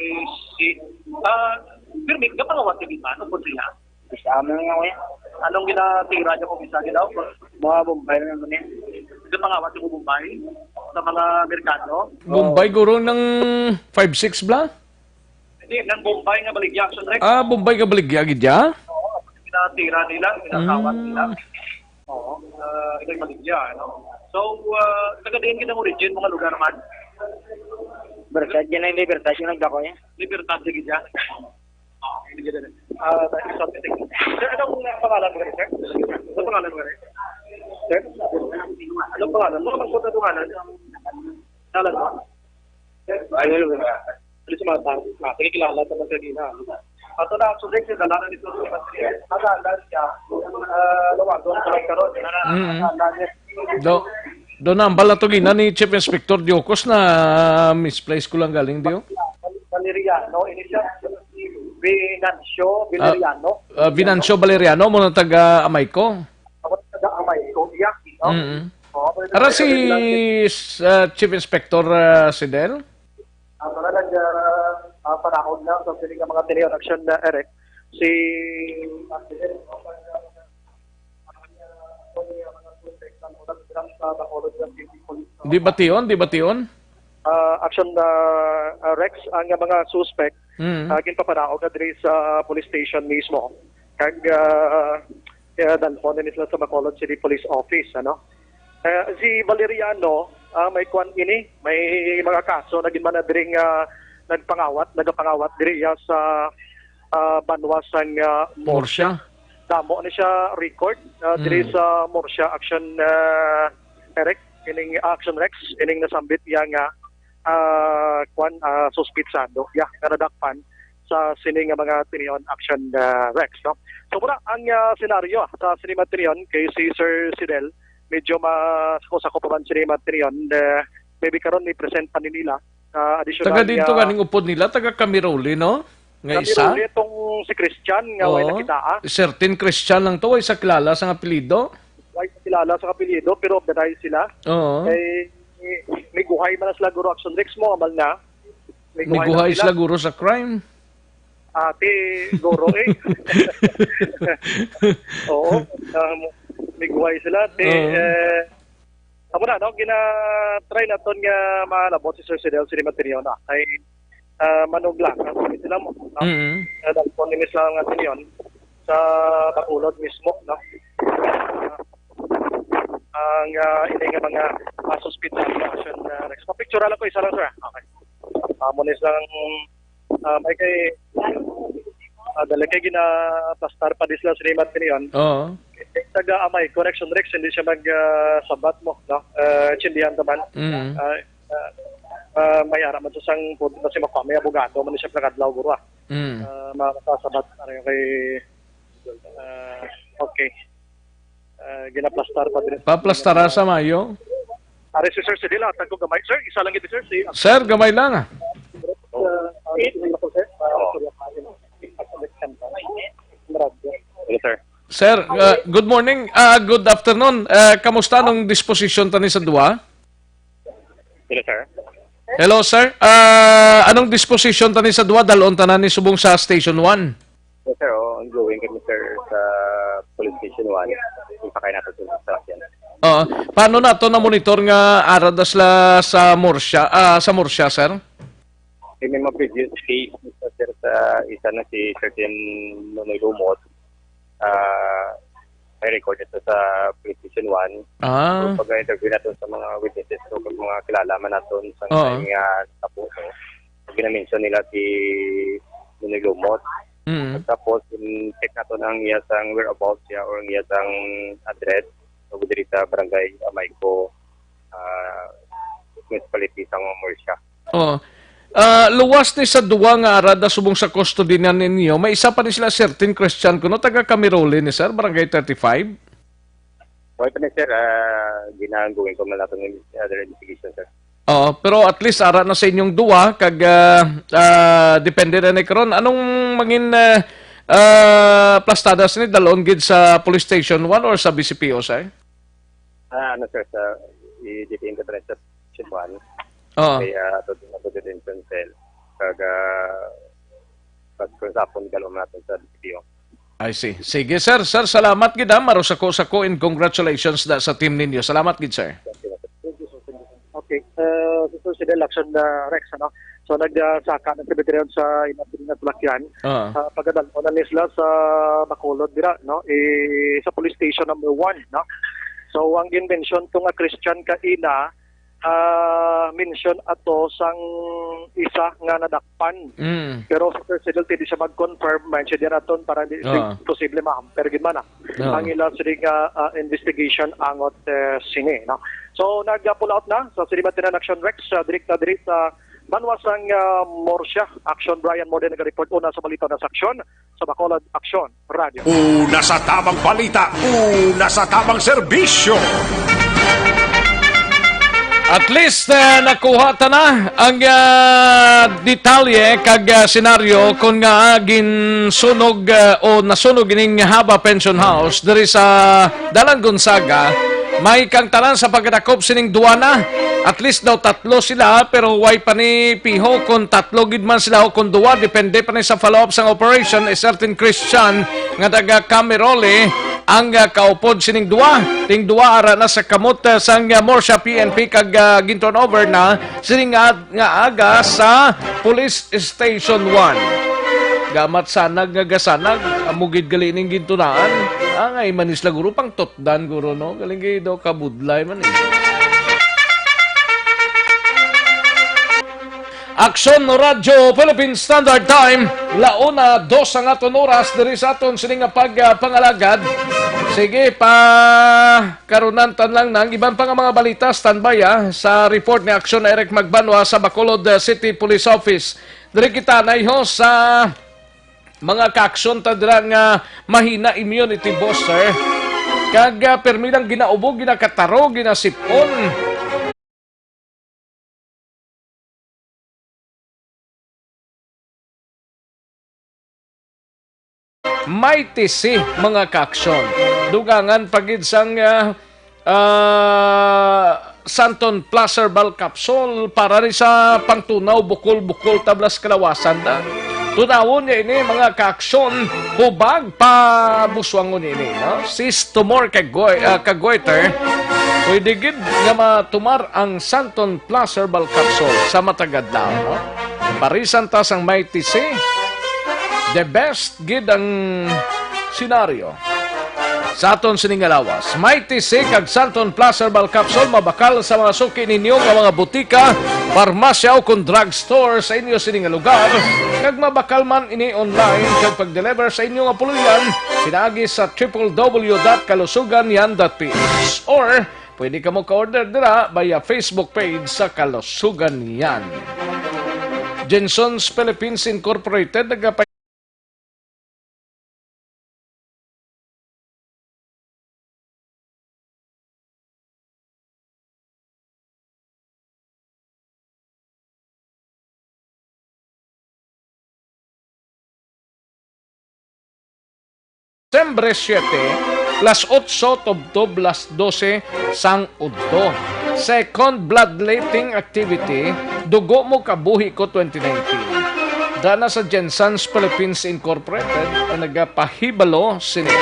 see. Ah, pirmi, kapangawat ka di ba? Ano po siya? Isa mo nga, kuya. Anong ginatira niyo kung isa ginaw? Mga Bombay na naman eh. Kapangawat yung Bombay? Sa mga merkado? Bombay, guro, ng five six bla? Hindi, ng Bombay nga baligya, Action Rex. Ah, Bombay nga baligya, gid ya? Oo, ginatira nila, ginatawag Mm. nila. Oo, ah, ito yung baligya, ano? So, ah, taga diin kitang origin, mga lugar man? Libertad, yan ang Libertad, yung nagdako niya. Libertad, sige dyan. Ah, sige dyan. Ah, tayo sa meeting. Sir, anong pangalan mo, sir? Anong pangalan mo, sir? Sir? Anong pangalan mo? Anong pangalan mo? Pangalan mo? Ayun, wala. Ano sa mga tao? Ah, sige, kilala sa mga kagina. Ato na, so, next, dala na dito sa mga, ang dala niya, ah, lawagon sa may karon. Mm. Ang dala niya. Do, do nambal na to gina ni Chief Inspector Diocos na misplace ko lang galing, Dio? Valeriano, ini siya, Venancio Valeriano. Ah, ah, Venancio Valeriano, mo na taga Amayco? Ako taga Amayco, iya, no? Mm. Oo, Ara si Valeriano. S-, ah, Chief Inspector, ah, Sidel? Ako na nag, ah, ah, panahon na, so, pili ka mga tiniyon, action na, Eric. Si, ah, Sidel, Di bation, di bation? Ah, action, ah, ah, Rex, ang mga suspect, Mm. ah, ginpapanaog na diri sa police station mismo. Kag ah, kaya dalhon na sila sa Bacolod City Police Office, ano? Eh, si Valeriano, ah, may kwan ini, may mga kaso na gid man na diri nga nagpangawat, nagapangawat diri iya sa ah, banwa sang ah, Murcia. Damo ni siya record ah, diri Mm. sa Murcia Action ah, Rex, ining Action Rex, ining nasambit iya nga ah, kwan ah, suspitsado, yeah, nga nadakpan sa sini nga mga tinion Action ah, Rex, no? So muna ang ah, senaryo ah, sa sini mga tinion kay si Sir Sidel, medyo masako-sako pa man sini mga tinion, eh, maybe karon ni present pa ni nila ah, additional Taga dito nga kaning upod nila, taga Camiroli, no? Nga isa? Camiroli itong si Christian nga way Oo. Nakita, ah. Certain Christian lang to, way sa kilala sa apelyido. Way sa kilala sa apelyido, pero of the day sila. Oo. Kay may guhay man na sila guro Action Rex mo, amal na. May May guhay na guhay sila. Sila guro sa crime. Ate, guro eh. Oo. Um, may guhay sila. Ate, Oo. Eh, amo na, no? Gina-try naton nga malabot si Sir Sidel, si Matinion, ah. Kay ah, manugla ang sila mo, no? Mm. Nga dagpon ni Miss lang ang Tinion sa Bacolod mismo, no? Ah, ang ah, ini nga mga masuspita sa Action ah, Rex. Papicture lang ko isa lang, sir. Okay. Amo ni sang ah, may kay ah, dali kay ginaplastar pa di sila sa Rimat Tinion. Oo. Taga amay, correction, Rex, hindi siya mag ah, sabat mo, no? Ah, chindihan naman. Mm. Ah, ah, ah, may ara man sa sang pud kasi makuha may abogado man siya pagkadlaw guro ah. Mm. Ah, makasabat na rin kay ah, okay. Ah, ginaplastar pa din. Paplastara sa Mayo? Ari si Sir Sidil, hatag ko gamay. Sir, isa lang ito, sir. Si Sir, gamay lang, ah. Ah, ah, sir. Ah, Hello, sir. Sir, uh, good morning, uh, good afternoon. Uh, kamusta nung disposition tani sa duwa? Hello, sir. Hello, sir. Uh, anong disposition tani sa duwa? Dalon tanan ni subong sa Station one? Yes, sir. Oh, ongoing kami, sir, sa Police Station one. Isakay nato sa sasakyan. Oo. Paano nato na monitor nga ara da sila sa Murcia, ah, sa Murcia, sir? May mga previous case, sir, sa isa na si Sergeant Nonoy Lumot. Ah, may record ito sa Police Station one. Ah. So, pag-interview nato sa mga witnesses, so, pag mga kilala man naton sa Oo. Nga tapo, no? Pag gina-mention nila si Nonoy Lumot. Mm. Tapos, in-check nato ang iya sang whereabouts siya or ang iya sang address. So, diri sa barangay Amayco, ah, municipality sang Murcia. Oh. Ah, luwas ni sa duwa nga ara da subong sa custody na ninyo, may isa pa ni sila certain Christian kuno, taga Camiroli ni sir, Barangay thirty-five? Wala pa ni sir, ah, gina-ongoing ko man nato ng other investigation, sir. Oo, pero at least ara na sa inyong duwa kag ah, ah, depende na ni karon. Anong mangin ah, ah, plastadas ni dalon gid sa police station one or sa B C P O, sir? Ah, ano, sir, sa i-detain ko sa Cebuano. Oo. Kaya ato din ako detention cell. Kag ah, pag kung sa hapon, dalon natin sa B P O. I see. Sige, sir. Sir, salamat gid, ha. Marusako-sako and congratulations da sa team ninyo. Salamat gid, sir. Okay. Uh, si Sir Sidel Action uh, Rex, ano? So, nagsaka na sa veteran sa Inabri na Tulakyan. Oo. Uh, pagadalon na ni sila sa Bacolod, dira, no? Eh, sa police station number one, no? So, ang ginmention to nga Christian kaina, ah, mention ato sang isa nga nadakpan. Mm. Pero si Sir Sidel, di siya mag-confirm, mention din naton para di Oo. Posible ma-hamper gid man, ah. Oo. Ang ila sini nga ah, investigation angot eh, sini, no? So, nag-pull out na sa Sinimantinan Action Rex, ah, direct na diri sa banwa sang ah, Murcia. Action Brian Morden nag-report una sa balita na sa aksyon sa Bacolod Action Radio. Una sa tamang balita, una sa tamang serbisyo. At least eh, nakuha ta na ang ah, detalye kag ah, senaryo kung nga ginsunog ah, o nasunog ining Haba Pension House diri sa Dalan Gonzaga. May kang tanan sa pagkadakop sining duwa na. At least daw tatlo sila pero way pa ni piho kung tatlo gid man sila o kung duwa, depende pa ni sa follow-up sang operation. A certain Christian nga taga Camerole ang ah, kaupod sining duwa. Ting duwa ara na sa kamot ah, sang ah, Murcia P N P kag ah, ginturnover na sining nga, nga aga sa Police Station one. Gamat sanag nga gasanag, amo gid gali ning gintunaan. Ah, nga imanis la guro pang tutdan guro, no? Galing gid daw kabudlay man eh. Aksyon Radyo Philippine Standard Time, launa dos ang aton oras diri sa aton sini nga pag, ah, pangalagad. Sige, pa karunan tan lang nang iban pa nga mga balita, standby, ah, sa report ni Aksyon Eric Magbanwa sa Bacolod, ah, City Police Office. Diri kita naiho sa mga kaaksyon ta dira nga mahina immunity booster. Kag, ah, permi lang ginaubo, ginakataro, ginasipon. Mighty C, mga kaaksyon. Dugangan pa gid sang, ah, ah, Santon Plus Herbal Capsule para ni sa pangtunaw, bukol-bukol, tablas kalawasan na. Tunawon niya ini, mga kaaksyon, hubag pa buswangon ini, no? Cyst, tumor, kag goy-, ah, kag goiter, pwede gid nga matumar ang Santon Plus Herbal Capsule sa matag adlaw, no? Parisan ta sang Mighty C, the best gid ang senaryo. Sa aton sini nga lawas, Mighty C kag Santon Plus Herbal Capsule mabakal sa mga suki ninyo nga mga butika, parmasya o kon drugstore sa inyo sini nga lugar, kag mabakal man ini online kag pag-deliver sa inyo nga puloy-an pinaagi sa triple W dot kalusugan yan dot P H, or pwede kamo ka-order dira via Facebook page sa Kalusugan Yan. Jensons Philippines Incorporated nagapa- September siete, las otso tubtob las dose sang udto. Second bloodletting activity, Dugo Mo Kabuhi Ko twenty nineteen. Dana sa Jensans Philippines Incorporated ang nagapahibalo sini.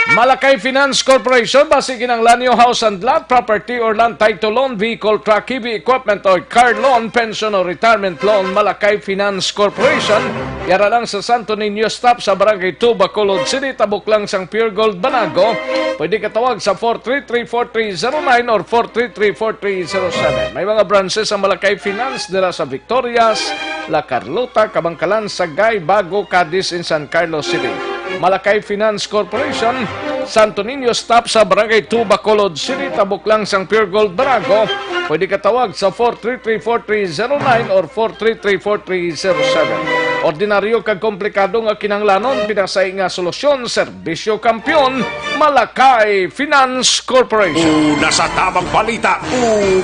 Malakay Finance Corporation, basi kinahanglan niyo house and lot, property or land title loan, vehicle, truck, heavy equipment, or car loan, pension or retirement loan, Malakay Finance Corporation. Yara lang sa Santo Niño Stop sa Barangay two, Bacolod City, tabok lang sang Pure Gold Banago. Pwede ka tawag sa four three three four three zero nine or four three three four three zero seven. May mga branches ang Malakay Finance dira sa Victorias, La Carlota, Kabankalan, Sagay, Bago, Cadiz, in San Carlos City. Malakay Finance Corporation, Santo Niño Stop sa Barangay two, Bacolod City, tabok lang sang Pure Gold Banago. Pwede ka tawag sa four three three four three zero nine or four three three four three zero seven. Ordinaryo kag komplikado nga kinahanglanon, pinasay nga solusyon, serbisyo kampiyon, Malakay Finance Corporation. Una sa tamang balita,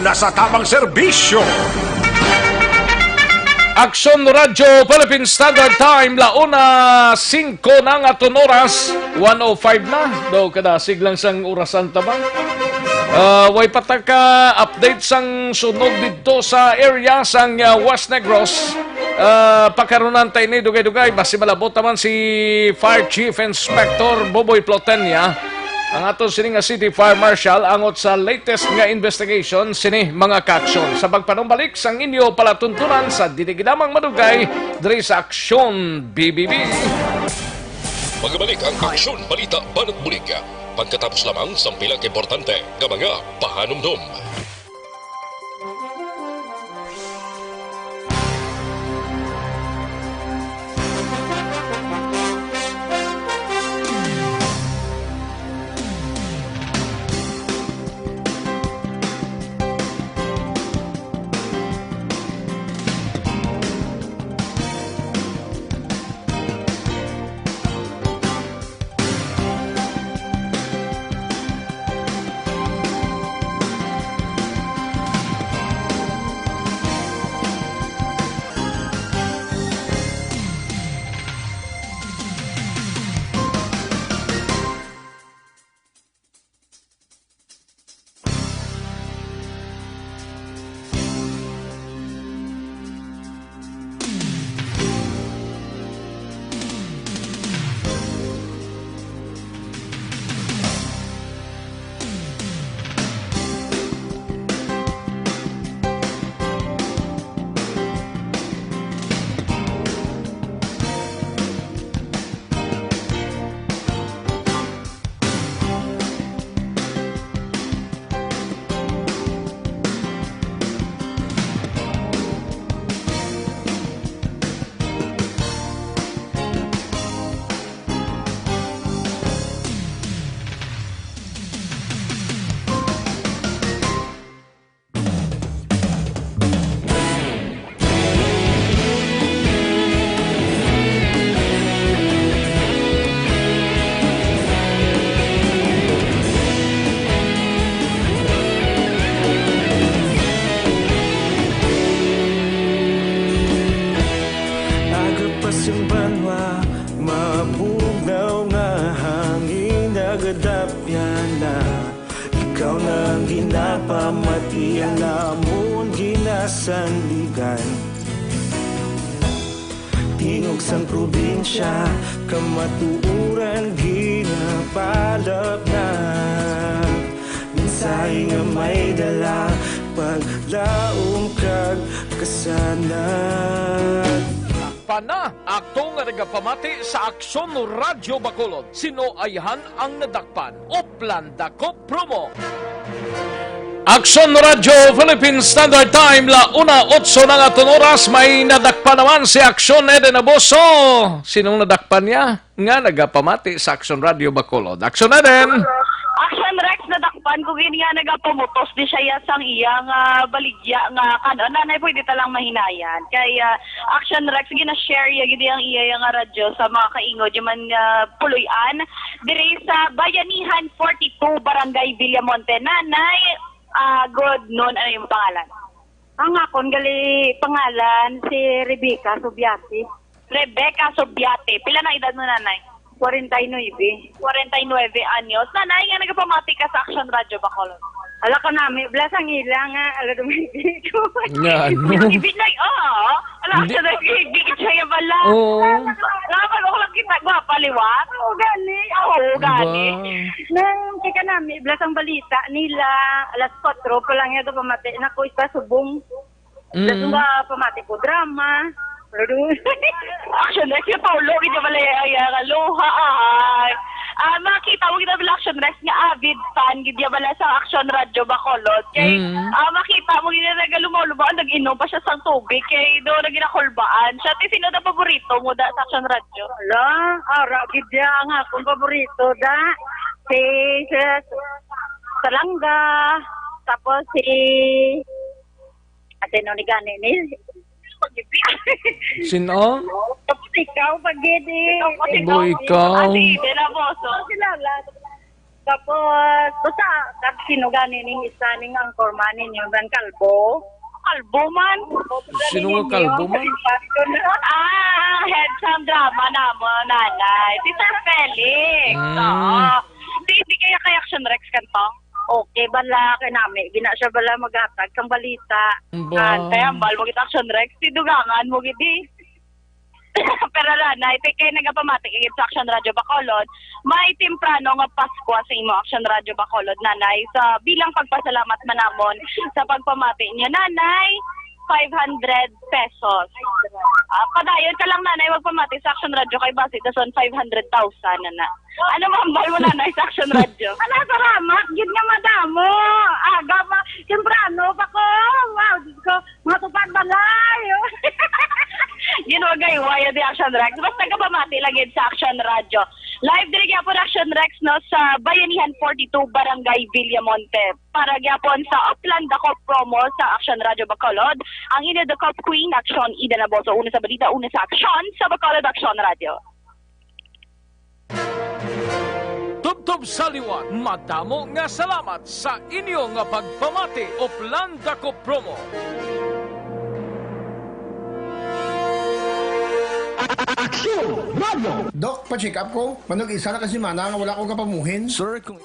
una sa tamang serbisyo. Aksyon Radyo Philippine Standard Time, launa singko na nga aton oras, one oh five na. Daw kadasig lang sang orasan ta ba? Ah, way pa ta ka update sang sunog didto sa area sang, ah, West Negros. Ah, pakarunan ta ini dugay-dugay, basi malabot naman si Fire Chief Inspector Boboy Plotenia, ang aton sini nga City Fire Marshal, angot sa latest nga investigation sini, mga kaaksyon. Sa pagpanumbalik sang inyo palatuntunan sa dili gid lamang madugay diri sa Aksyon B B B. Magbalik ang Aksyon Balita Banat Bulig pagkatapos lamang sang pila ka importante nga mga pahanumdom. Pamati ang amon ginasandigan. Tingog sang probinsya, kamatuoran ginapalapnag. Mensahe nga may dala, paglaom kag kasanag. Dakpan na, ato nga nagapamati sa Aksyon Radyo Bacolod. Sino ayhan ang nadakpan? Uplan Dakop Promo. Aksyon Radyo Philippine Standard Time, la una otso na nga aton oras, may nadakpan naman si Aksyon Eden Aboso. Sinong nadakpan niya? Nga nagapamati sa Aksyon Radyo Bacolod. Aksyon Eden! Action Rex, nadakpan ko gid nga nagapamutos di siya ya sang iya nga baligya nga kan-, nanay, pwede ta lang mahinayan. Kay, ah, Action Rex, gina-share ya gid ang iya ya nga radyo sa mga kaingod, di man, ah, puloy-an. Diri sa Bayanihan forty-two, Barangay Villamonte. Nanay, ah, good noon. Ano yung pangalan? Ang akon gali pangalan si Rebecca Subiati. Rebecca Subiati. Pila na edad mo, nanay? Kwarenta y nuebe. Kwarenta y nuebe anyos. Nanay, nga nagapamati ka sa Action Radyo Bacolod. Ala ka nami, blas ang ila nga, ala, dumili ko. Nga, ano? Ibig na, oo. Ala, Hindi. Siya na, ibig siya yung bala. Oo. Nga, pag ako lang kita, gwapa, liwat. Oo, gani. Oo, gani. Ba? Nang, kaya nami, blas ang balita nila, alas kwatro pa lang yung pamati, naku, isa subong. Mm. Tapos ba, pamati ko drama. Action Rex, yung Paulo, hindi pala yung, yung, luha, ay. Ah, makita mo, gid bala, Action Rex, nga avid fan, gid ya bala sa Action Radyo Bacolod. Kay, Mm. ah, makita mo, gid na nagalumaw-lumaw, nag-inom pa siya sang tubig, kay do, naginakulbaan siya. Ti, sino na paborito mo da sa Action Radyo? Ala, ara, gid ya ang akong paborito, da. Si, si Salanga, tapos si Ate, no, ni gani ni. Sino? Tapos ikaw, pag gidi. Ikaw, pag Bo, ikaw. Ikaw. Ah, sige, na po. So, kilala. Tapos, basta, kag sino gani ning isa ning anchorman ninyo, man kalbo? Kalbo man. Sino nga kalbo man? Ah, head sa drama namo, nanay. Si Sir Felix. Mm. Oo. Di, di kaya kay Action Rex kantong? Okay bala, kay nami gina siya bala maghatag sang balita. Ba? Ah, kay ambal mo gid Action Rex, ti dugangan mo gid, eh. Pero nanay, ti kay nagapamati ka gid sa Action Radyo Bacolod, may temprano nga Paskwa sa imo Action Radyo Bacolod, nanay, sa bilang pagpasalamat man namon sa pagpamati niyo, nanay. Five hundred pesos. Ah, padayon ka lang, nanay, wag pamati sa Action Radyo kay basi dason five hundred thousand na na. Ano mambal mo, nanay, sa Action Radyo? Ala, salamat gid nga madamo. Aga pa, temprano pa ko. Wow, Diyos ko, matupad balay. Ginwagay, waya di Action Rex. Basta ka pamati lang gid sa Action Radyo. Live diri gyapon Action Rex, no, sa Bayanihan forty-two, Barangay Villamonte. Para gyapon sa Upland Dakop promo sa Action Radyo Bacolod, ang inyo Dakop Queen, Action Eden Aboso, una sa balita, una sa aksyon, sa Bacolod Action Radyo. Tubtob sa liwat, madamo nga salamat sa inyo nga pagpamati. Upland Dakop promo. Aksyon Radyo. Doc, pa-check up ko. Manog isa na ka semana nga wala ko kapamuhin. Sir, kung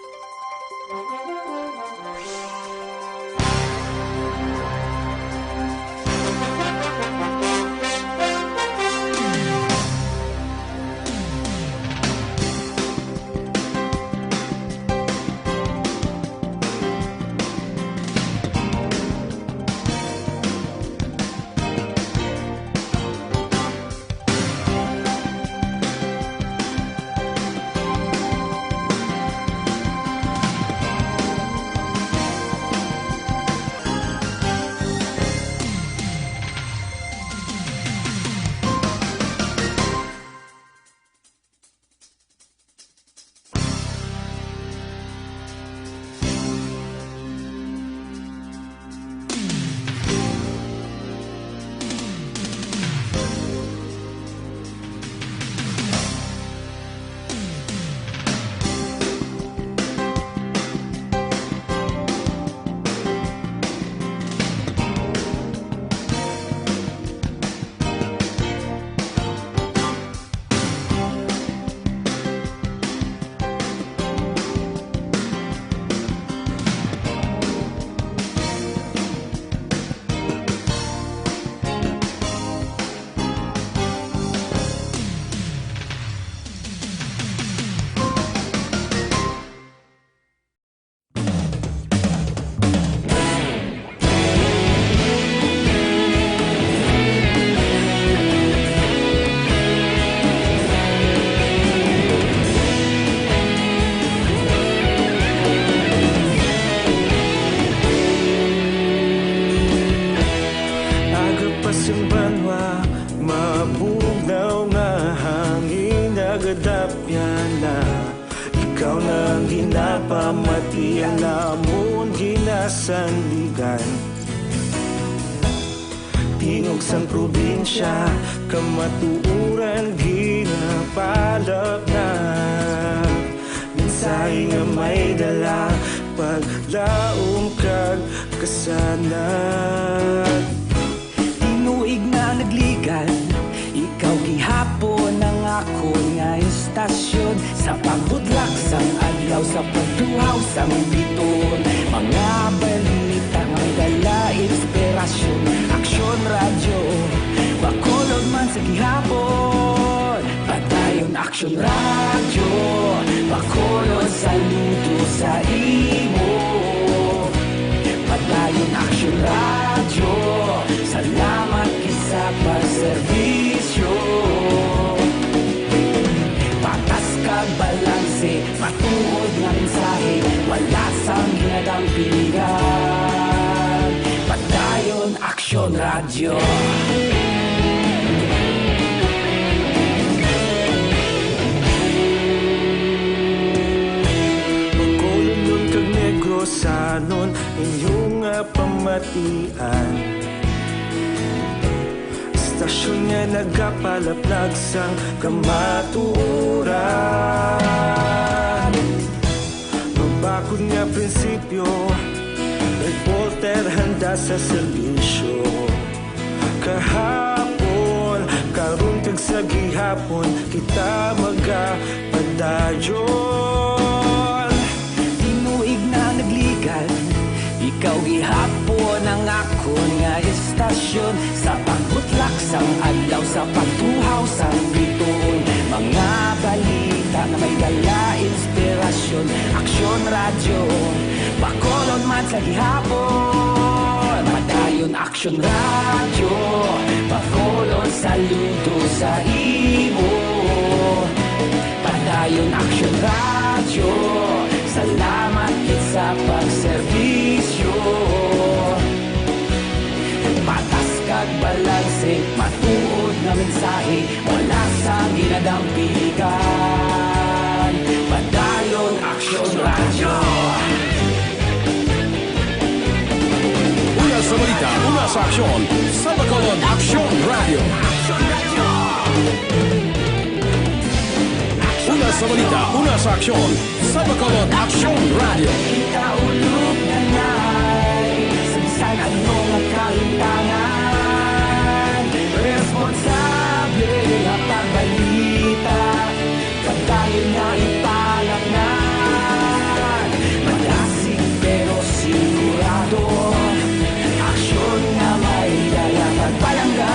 Ikaw na ang ginapamati, ang amon ginasandigan. Tingog sang probinsya, kamatuoran ginapalapnag. Mensahe nga may dala, paglaom kag kasanag. Tinuig na nagligad, ikaw gihapon ang akon nga istasyon. Sa pagbutlak sang adlaw, sa pagtuhaw sang bituon, mga balita nga may dala inspirasyon. Aksyon Radyo, Bacolod man sa gihapon. Padayon Aksyon Radyo, Bacolod, saludo sa imo. Padayon Aksyon Radyo, salamat gid sa pagserbisyo. Patas kag balanse, matuod nga mensahe, wala sang ginadampigan. Padayon Aksyon Radyo. Bacolodnon kag Negrosanon, inyo nga pamatian. Istasyon nga nagapalaplag sang kamatuoran. Mabakod nga prinsipyo, reporter handa sa serbisyo. Kahapon, karon, kag sa gihapon, kita magapadayon. Tinuig na nagligad, ikaw gihapon ang akon nga istasyon. Sa pagbutlak sang adlaw, sa pagtuhaw sang bituon, mga balita nga may dala inspirasyon. Aksyon Radyo, Bacolod man sa gihapon. Padayon Aksyon Radyo, Bacolod, saludo sa imo. Padayon Aksyon Radyo, salamat gid sa pagserbisyo. Patas kag balanse, matuod nga mensahe, wala sang ginadampigan. Padayon Aksyon Radyo. Una sa balita, una sa aksyon, sa Bacolod Aksyon Radyo. Una sa balita, una sa aksyon, sa Bacolod Aksyon Radyo. Ikaulo na na'y sa bisan ano nga kahintangan, responsable nga pagbalita, padayon na ipalapngan. Madasig pero sigurado, aksyon nga may dala pagpalangga.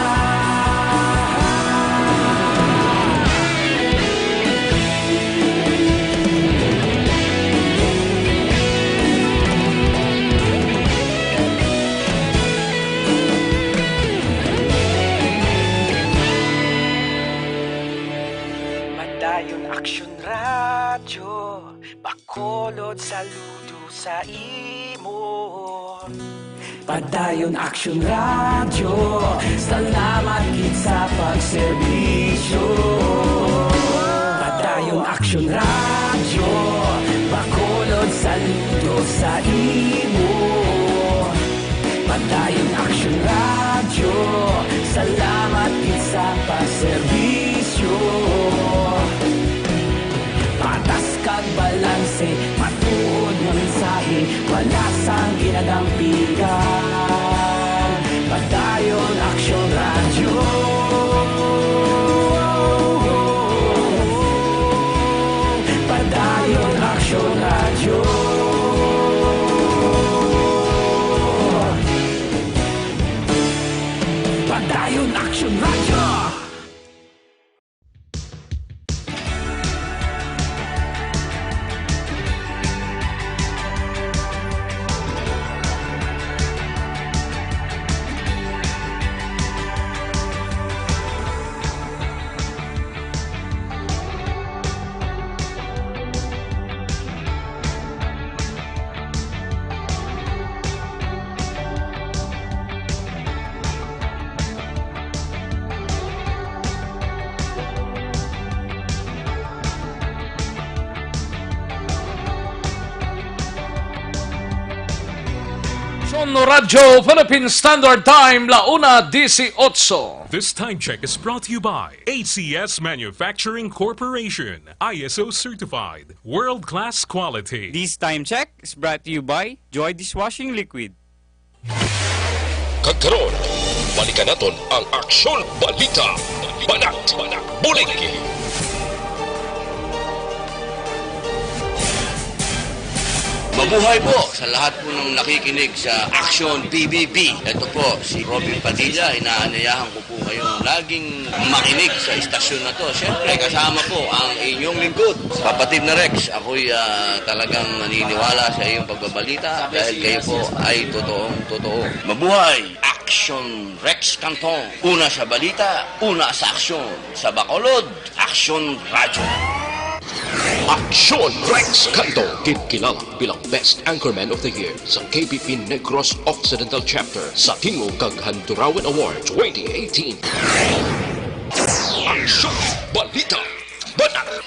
Padayon Aksyon Radyo, Bacolod, saludo sa imo. Padayon Aksyon Radyo, salamat gid sa pagserbisyo. Padayon Aksyon Radyo, Bacolod, saludo sa imo. Padayon Aksyon Radyo, salamat gid sa pagserbisyo. Patas kag balanse, matuod nga mensahe, wala sang ginadampigan. Padayon Aksyon Radyo. Padayon Aksyon Radyo. Padayon Aksyon Radyo. Radyo Philippine Standard Time, la una dieciocho. This time check is brought to you by A C S Manufacturing Corporation, I S O certified, world-class quality. This time check is brought to you by Joy Dishwashing Liquid. Kag karon, balikan naton ang aksyon, balita, banat, bulig. Mabuhay po sa lahat po ng nakikinig sa Aksyon P B B. Ito po si Robin Padilla. Inaanyayahan ko po kayong laging makinig sa istasyon na to. Siyempre, kasama po ang inyong lingkod, kapatid na Rex. Ako'y ah, talagang naniniwala sa iyong pagbabalita dahil kayo po ay totoong totoo. Mabuhay! Aksyon Rex Cantong. Una sa balita, una sa aksyon. Sa Bacolod, Aksyon Radyo. Aksyon Rex Canto, ginkilala bilang Best Anchorman of the Year sa K B P Negros Occidental Chapter sa Tingog kag Handurawan Award twenty eighteen. Aksyon, balita, banat,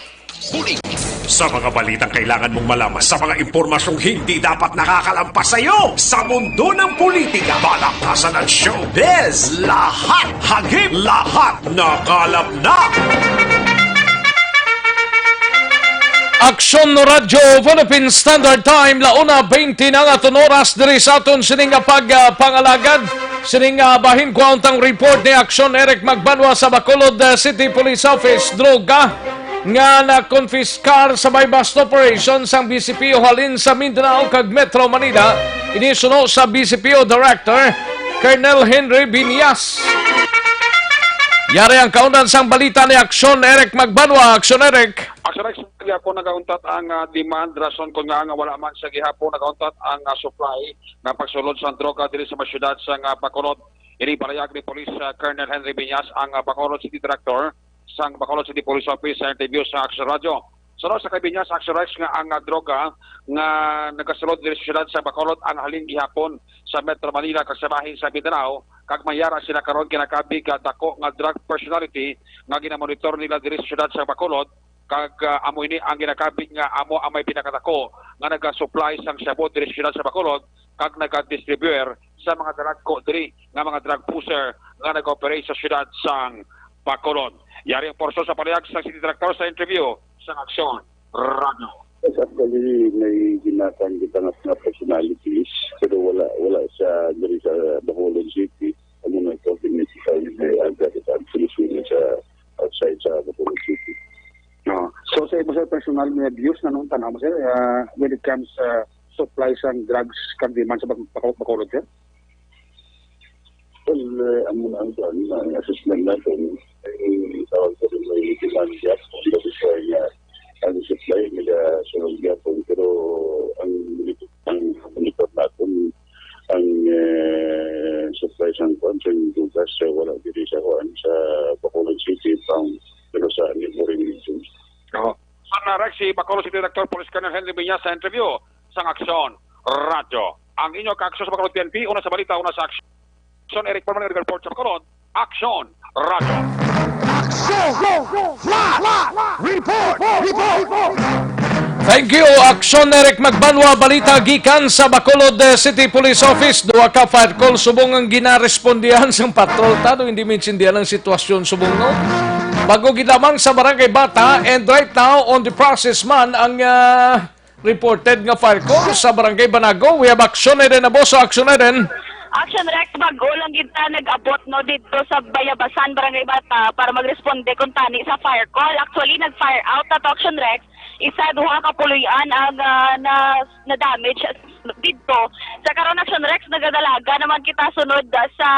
bulig. Sa mga balitang kailangan mong malaman, sa mga impormasyong hindi dapat nakakalampas sa iyo, sa mundo ng politika, balaktasan at showbiz, lahat hagip, lahat nakalap na. Aksyon Radyo Philippine Standard Time, la una twenty na nga aton oras diri sa aton sining nga pagpangalagad. Sining nga bahin, kuhaon tang report ni Aksyon Eric Magbanwa sa Bacolod uh, City Police Office. Droga nga nakonfiskar sa may bust operation sang B C P O halin sa Mindanao kag Metro Manila. Ini suno sa B C P O Director Colonel Henry Binyas. Yari ang kaundan sang balita ni Aksyon Eric Magbanwa. Aksyon Eric. Aksyon Eric, sa gihapon nagauntat ang ah, demand, rason kon nga nga wala man sa gihapon nagauntat ang ah, supply nga pagsulod sang droga diri sa mga syudad sang ah, Bacolod. Ini parayag ni Police ah, Colonel Henry Binyas, ang ah, Bacolod City Director sang Bacolod City Police Office, sa interview sa Aksyon Radyo. Suno sa kay Binyas, Aksyon Rex, nga ang ah, droga nga nagasulod diri sa syudad sa Bacolod ang halin gihapon sa Metro Manila kag sa bahin sa Mindanao, kag may ara sila karon ginakabig nga dako nga drug personality nga ginamonitor nila diri sa syudad sa Bacolod, kag ah, amo ini ang ginakabig nga amo ang may pinakadako nga nagasupply sang shabu diri sa syudad sa Bacolod kag nagadistribuer sa mga dalagko diri nga mga drug pusher nga nag-operate sa syudad sang Bacolod. Yari ang portion sa palihag sa City Director sa interview sa Aksyon Radyo. Yes, actually, may ginatang kita nga mga personalities, pero wala wala sa diri sa Bacolod City. Amo na ito, binibigay may agad ang solusyon sa outside sa Bacolod City. No. So, sa imo, sir, personal nga views, nanong tanaw mo, sir, ah, when it comes sa supply sang drugs kag demand sa Bac-, Bac-, Bacolod, sir? Well, eh, amo na ang kuwan, ang assessment natin, eh, tawag ko rin may demand gap, kung baga siya nga ang supply, nagasulod gihapon. Pero ang, ang monitor natin, ang eh, supply sang kuwan, sa drugas, eh, wala diri sa kuwan, sa Bacolod City, pang, pero sa neighboring regions. Oo. Sa narag si Bacolod City Director Police Colonel Henry Binyas sa interview sang Aksyon Radyo. Ang inyo kaaksyon sa Bacolod P N P, una sa balita, una sa aksyon. Aksyon, Eric Palman, report sa Bacolod. Aksyon Radyo. Aksyon! Flash! Report! Report! Thank you, Aksyon Eric Magbanwa. Balita gikan sa Bacolod eh, City Police Office. Duha ka fire call subong ang ginarespondihan sang patrol. Tado hindi maintindihan ang sitwasyon subong, no? Bago gid lamang sa Barangay Bata, and right now on the process man ang ah, reported nga fire call sa Barangay Banago. We have Aksyon Eden na boss. So, Aksyon Eden. Action Rex, bago lang gid ta nag-abot, no, dito sa Bayabasan, Barangay Bata, para magresponde kung tani sa fire call. Actually, nag-fire out na to, Action Rex. Isa, duha ka puloy-an ang ah, na, na damage dito. Sa karon, Action Rex, nagadalaga naman kita sunod sa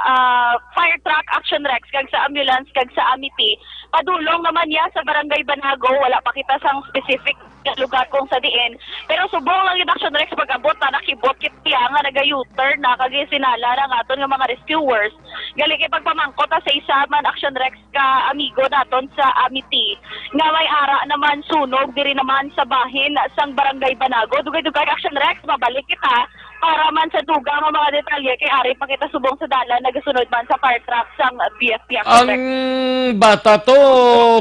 ah, fire truck, Action Rex, kag sa ambulance, kag sa Amity. Padulong naman niya sa Barangay Banago. Wala pa kita sang specific nga lugar kung sa diin. Pero subong lang yung Action Rex pag-abot na nakibot kita nga naga-U-turn na kag sinala na nga aton nga mga rescuers. Gali kay pagpamangkot ta sa isa man Action Rex ka amigo naton sa Amity nga may ara naman sunog diri naman sa bahin sang Barangay Banago. Dugay-dugay Action Rex, mabalik kita para man sa dugang nga mga detalye kay ari pa kita subong sa dalan nagasunod man sa fire truck sang B F P Action Ang Rex. Bata to,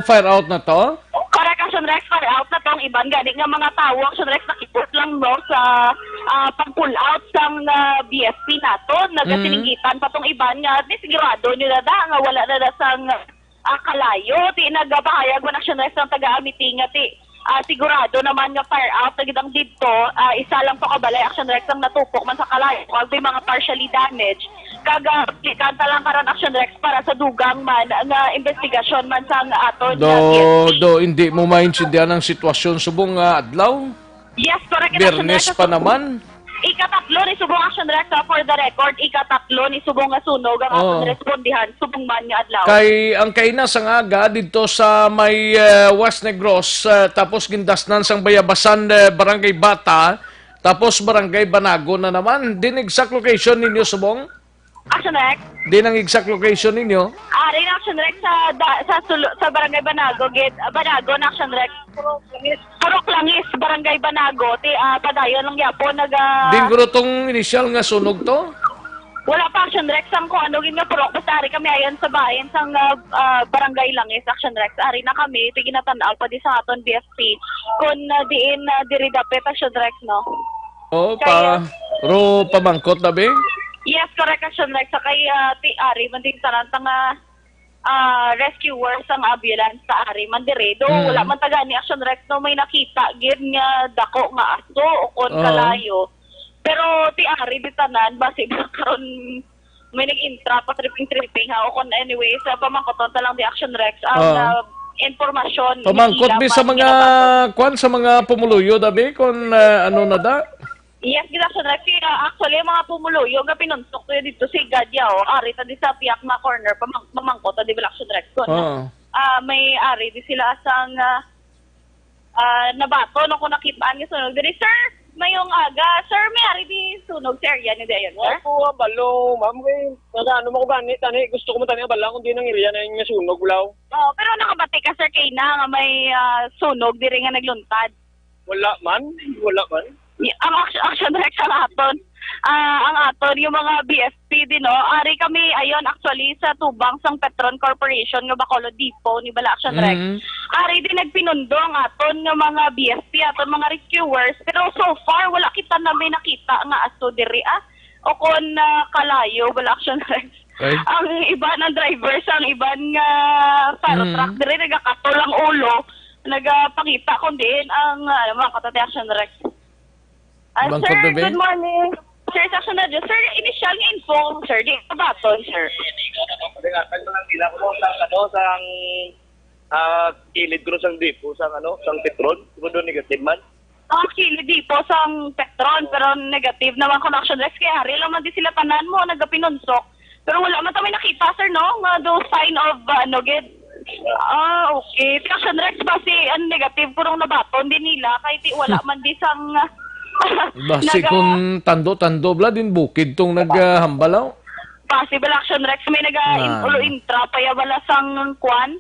fire out na to? Correct, Action Rex, far out na tong iban gani nga mga tawo, Action Rex, nakipot lang, no, sa, ah, pag-pull out sang, ah, B F P naton. Nagasininggitan pa tong iban nga di sigurado nila da nga wala na da sang, ah, kalayo. Ti nagapahayag man, Action Rex, ang taga-Amity nga ti, ah, sigurado naman nga far out na gid ang didto. Ah, isa lang to ka balay, Action Rex, ang natupok man sa kalayo, kag may mga partially damaged. Kag, ah, balikan ta lang karon, Action Rex, para sa dugang man nga investigasyon man sang aton nga Do, B F P. do, hindi mo maintindihan ang sitwasyon subong nga adlaw? Yes, correct. Action Biyernes Rex, pa naman. Ikatatlo ni subong, Action Rex, ah, for the record, ikatatlo ni subong nga sunog ang aton Oo. respondihan subong man nga adlaw. Kay ang kaina sang aga didto sa may, eh, West Negros, eh, tapos gindasnan sang Bayabasan, eh, Barangay Bata, tapos Barangay Banago na naman. Din exact location ninyo subong? Action Rex? Din ang exact location ninyo? Ari na, Action Rex, sa da-, sa sulo-, sa Barangay Banago, gid, ah, Banago na, Action Rex. Purok Langis, Barangay Banago. Ti, ah, padayon lang gyapon, naga- Din kuno tong initial nga sunog to? Wala pa, Action Rex, ang kung ano gid nga purok. Basta ari kami ayon sa bahin sang, ah, ah, Barangay Langis, Action Rex. Ari na kami, ti ginatan-aw pa di sa aton B F P. Kung, ah, diin, ah, diri dapit, Action Rex, no? Oo, Kaya pa, ro pamangkot na, be? Yes, correct, Action Rex. Sa kay, ah, ti ari man din tanan ta nga, ah, rescuers ang ambulance sa ari man dire. Do, Mm. wala man ta gani, Action Rex, no, may nakita gid nga dako nga aso o kon Oo. kalayo. Pero ti ari di tanan, basi ba karon may nag-intra pa, tripping-tripping, ha, o kon anyway, sa pamangkoton ta lang di, Action Rex, ang, Oo. ah, impormasyon, Pamangkot, hindi bi, sa lang mga, ginabaton. kwan, sa mga pumuluyo, dabi, kung, ah, ano na da? Yes, gid, Action Rex. Kaya, actually, ang mga pumuluyo nga pinunsok ko dito si Gadya, oh, ari ta di sa piyak na corner, pamang-, pamangkot ta di ba, Action Rex? Kung, Oo. ah, may ari di sila sang, ah, ah, nabaton o kung nakitaan nga sunog diri. Sir, mayong aga. Sir, may ari di sunog sa area niyo di ayon, sir? Ako, ah, balo, ma'am, kay nag-ano man ko gani, tani, gusto ko man tani, bala kung di nang area na yung sunog, bulaw. Oo, pero nakabati ka, sir, kay na nga may, ah, sunog diri nga nagluntad? Wala man, wala man. Y-, ang action, action direct sa aton. Ah, ang aton, yung mga B F P din, no? Ari kami, ayon, actually, sa tubang sang Petron Corporation nga Bacolod Depot ni Bala Action Rex. Mm. Ari din nagpinundo ang aton nga mga B F P, aton mga rescuers. Pero so far, wala kita na may nakita nga aso diri, ah. O kon, ah, kalayo, Bala Action Rex. Ay. Ang iban, ang driver sa ang iban nga fire Mm. truck, diri nagakatol ang ulo, nagapangita kung diin ang, ah, mga katatay, Action Rex. Ah, Bangkot sir, bebe? Good morning. Sir, sa sunod yun. Sir, initial nga info, sir, di ka baton, sir. Tingnan ko lang sila kung sa, ano, sa, ah, kilid ko sa depo, sa, ano, sa Petron. Siguro negative man. Ang kilid depo sa Petron, pero negative naman kung Action Rex. Kaya hari lang man di sila tanan mo, nagapinunsok. Pero wala man kami nakita, sir, no? Nga do sign of, ah, ano, gid. Ah, okay. Ti Action Rex, basi ang negative ko nung nabaton din nila, kay ti wala man di sang, Basi naga- kung tando-tando bala din bukid tong naghambalaw. Possible, Action Rex, may naga Ah. ulo intra pa ya bala sang kwan,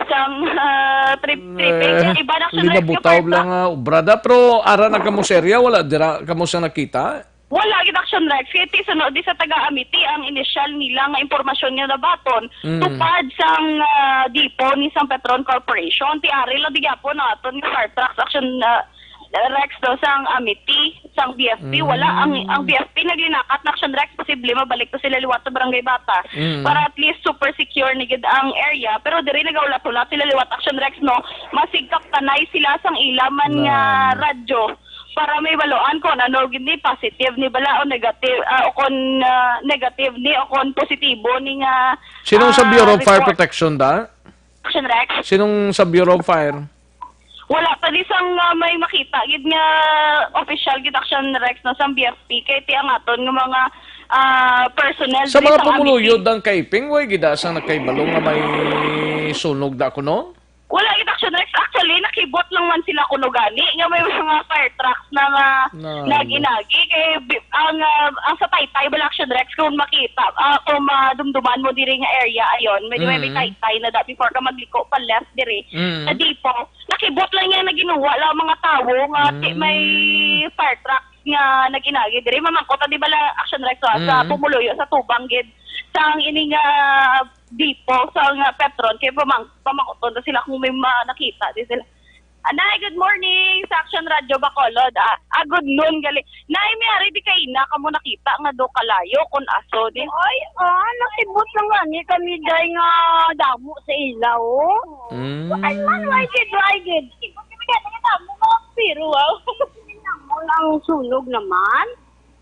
sang, ah, trip, tripping. Eh, Yung iba na, Action Rex, yung linabutaw fire lang truck. nga obra da, pero ara na kamo sa area, wala dira kamo sa nakita? Wala gid, Action Rex. Kaya ti sunod di sa taga Amity ang initial nila nga impormasyon nga nabaton Mm. tupad sang, ah, depo ni sang Petron Corporation. Ti ari lang di gyapon naton nga fire trucks, Action, ah, Rex, do sang Amity, sang B F P. Mm. Wala ang, ang B F P naglinakat na, Action Rex, posible mabalik to sila liwat sa Barangay Bata. Mm. Para at least super secure ni gid ang area. Pero diri nagaulat-ulat sila liwat, Action Rex, no. Masigkap tanay sila sang ila man nga Na. radyo. Para may baloan kung ano gid ni, positive ni bala o negative, ah, o kung, ah, negative ni o kung positibo ni nga, Sinong sa ah, Bureau of Fire report. Protection da? Action Rex? Sinong sa Bureau of Fire? Wala pa di sang, ah, may makita gid nga official gid, Action Rex, no, sang B F P, kay ti ang aton nga mga, ah, personnel Sa diri mga sang pumuluyo Amity. Dang kaiping, way gid da sang nakaibalo nga may sunog da kuno? Wala gid, Action Rex. Actually, nakibot lang man sila kuno gani nga may mga fire trucks na nga Na, nag-inagi. Kay bi-, ang, ah, ang sa taytay bala, Action Rex, kung makita, ah, kung madumduman mo diri nga area ayon, medyo may, may Mm. taytay na da before ka magliko pa left diri. Mm. Sa Dipong, nakibot lang niya na ginuwa lang mga tawo nga ti-, Mm. may fire truck nga nag-inagi diri. Mamangkot ta di bala, Action Rex, ah, sa Mm. pumuluyo, sa tubang gid. Sa ang ini nga Dipong, sa nga Petron, kay pamang-, pamangkoton na sila kung may ma-, nakita di sila. Anay, good morning sa Action Radio Bacolod. Ah, ah, good noon gali. Nay, may ari di kay na kamo nakita nga do kalayo kon aso din. Ay, ah, nakibot lang gani kami, day, nga damo sa ilaw, oh. Mm. Ay, man, why did, why did? Pero, wow. Ang sunog naman.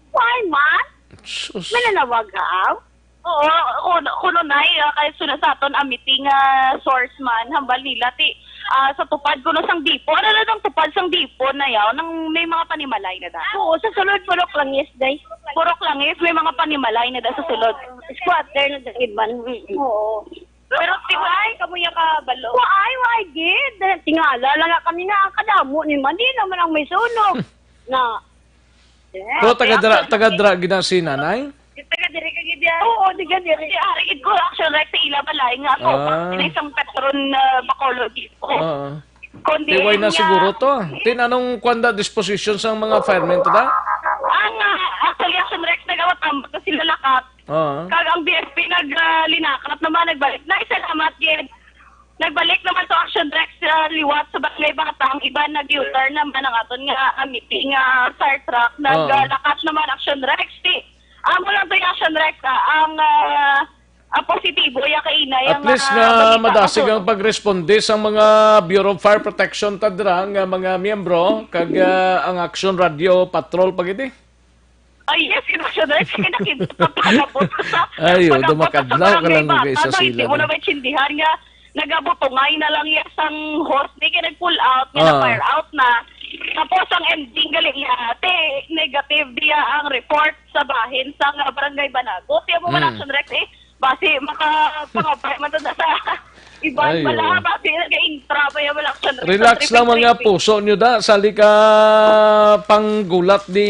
Why man? Sus. Mananawag, ha? Oo, kuno, kuno, Nay, ah, kay suna sa aton, ah, meeting, ah, source man, hambal nila, ti, ah, sa tupad kuno sang depot. Ano na ang tupad sang depot na yaw? Nang may mga panimalay na da? Oo, sa sulod, purok langis, day. Purok langis, may mga panimalay na da sa sulod. Squatter na da iban. Mm-mm. Oo. Pero, ti, why kamo ya kabalo? Why, why, gid? Tingala lang nga kami nga, ang kadamo ni man, di naman ang may sunog. Na, Pero taga dira, taga dira gid na si nanay? Taga diri ka gid yan. Oo, taga diri. Di, ari gid ko, actually, like, sa ila balay nga ako, Ah. Sa isang patron na Bacolod gid ko. Oo. Kundi Tiway na niya siguro to. Tin, anong kwanda disposition sang mga firemen to da? Ang, ah, actually, Action Rex, nagawat ang sila lakat. Oo. Kag ang B F P nag, ah, linakat naman, nagbalik. Nay, salamat gid. Nagbalik naman to Action Rex, ah, liwat sa Barangay Bata. Ang iban nag-U-turn naman ang aton nga, ah, meeting, ah, fire truck. Oo. Naglakat naman Action Rex. Di, amo lang to yung Action Rex, ah, ang, ah, ang positibo, ya kainay, At ang, least ah, nga balita madasig kasunod. Ang pagresponde sa mga Bureau of Fire Protection, tadra, nga mga miyembro, kag, ah, ang Action Radio Patrol, pag iti. Ay, yes, yun siya, dahil sige, nakita ka palabot sa Ay, oh, pagkabot sa dumakadlaw ka lang, Barangay Bata, sa no, hindi sila, mo na no? May tsindihan nga, nagabutungay na lang iya sang hose, di kaya nag-pull out, nga Ah. Na-fire out na. Tapos ang ending gali niya, ate, negative diya ang report sa bahin sa nga Barangay Banago. Kaya mo man Mm. Action Rex, eh, basi makapangabay man to na sa iban Ay, pala, oh. Basi nag-intra pa yung wala Action Rex. Relax Sa lang mga tripping. Puso nyo da, sali ka panggulat di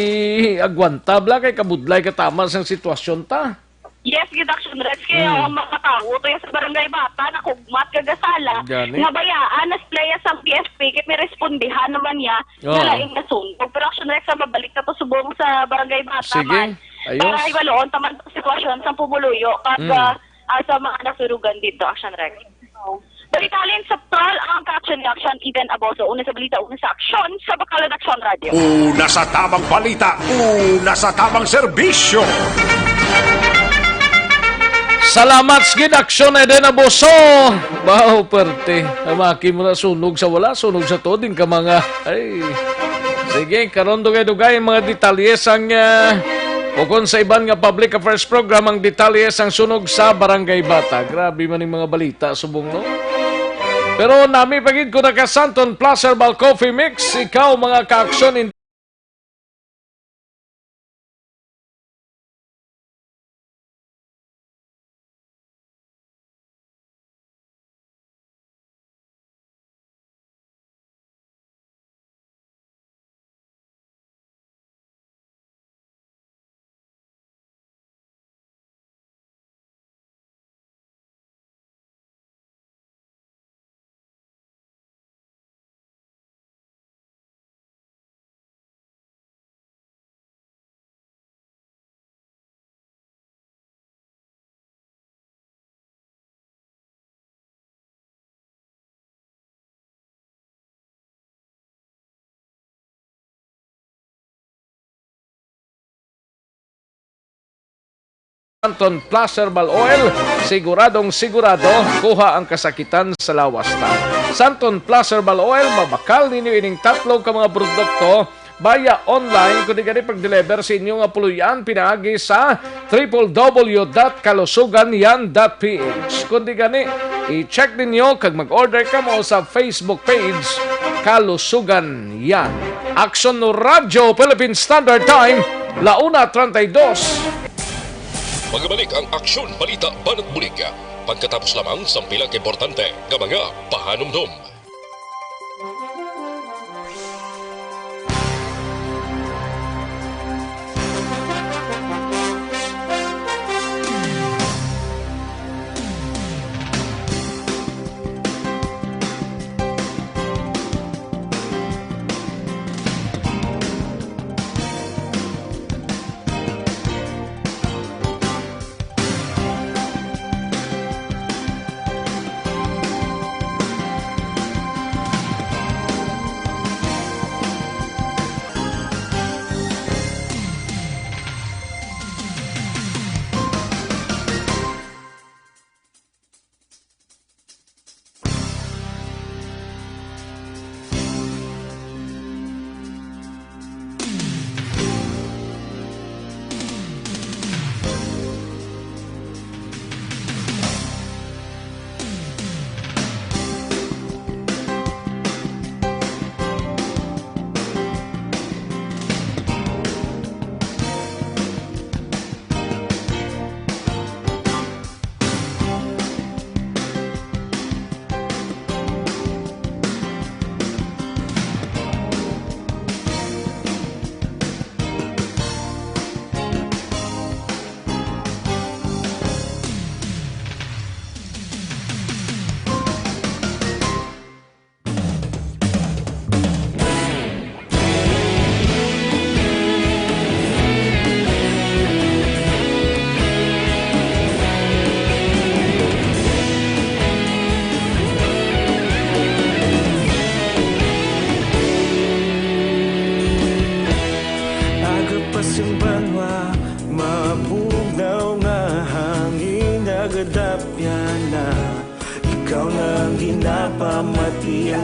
agwanta, bla, kay kabudlay ka tama sang sitwasyon ta. Yes, gid Action Rex, kaya Mm. ang mga tawo to yung sa Barangay Bata, nakugmat, kagasala, Gani. Nga bayaan, na sila yung sa P S P, kaya may respondihan naman niya, Oo. Nga laing nasunog. Pero Action Rex, ang mabalik na to subong sa Barangay Bata Sige. Man. Ayos. Para hiwaloon taman ang sitwasyon sa pumuluyo, pag, Mm. ah, ah, sa mga nasunugan dito, Action Rex. Balitalin sa Patrol ang ka-action ni Action Eden Aboso. Una sa balita, una sa aksyon sa Bacolod Action Radio. Una sa tamang balita, una sa tamang serbisyo. Salamat sa gid, Action Eden Aboso. Wow, perte. Amaki mo na sunog sa wala, sunog sa to din ka mga. Ay. Sige, karon dugay-dugay ang mga detalye sang, ah, ukon sa iban nga public affairs program ang detalye sang sunog sa Barangay Bata. Grabe man yung mga balita, subong, no? Pero nami pa gid ko naka Santon Plus Herbal Coffee Mix, ikaw mga ka-action, Santon Plus Herbal Oil, siguradong sigurado, kuha ang kasakitan sa lawas ta. Santon Plus Herbal Oil, mabakal ninyo ining tatlo ka mga produkto via online, kundi gani pag-deliver sa inyo nga puloy-an pinaagi sa triple W dot kalusuganyan dot P H. Kundi gani, i-check ninyo kag mag-order kamo sa Facebook page Kalusugan Yan. Action Radio Philippine Standard Time, la una treinta y dos. Magabalik ang Aksyon Balita Banat Bulig pagkatapos lamang sang pila ka importante nga mga pahanumdom.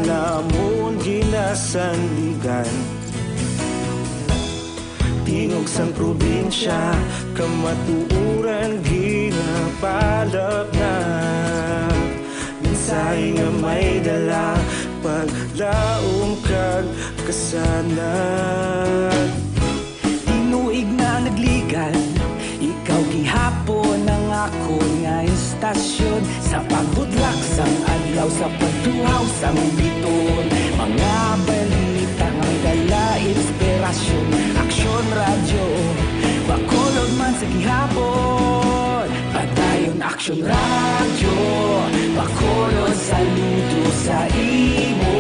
namon ginasandigan. Tingog sang probinsya, kamatuoran ginapalapnag. Mensahe nga may dala, paglaom kag kasanag. Tinuig na nagligad, ikaw gihapon ang akon nga istasyon. Sa pagbudlak sang adlaw, sa pagtuhaw sang bituon, mga balita nga may dala inspirasyon. Aksyon Radyo, Bacolod man sa gihapon. Padayon Aksyon Radyo, Bacolod, saludo sa imo.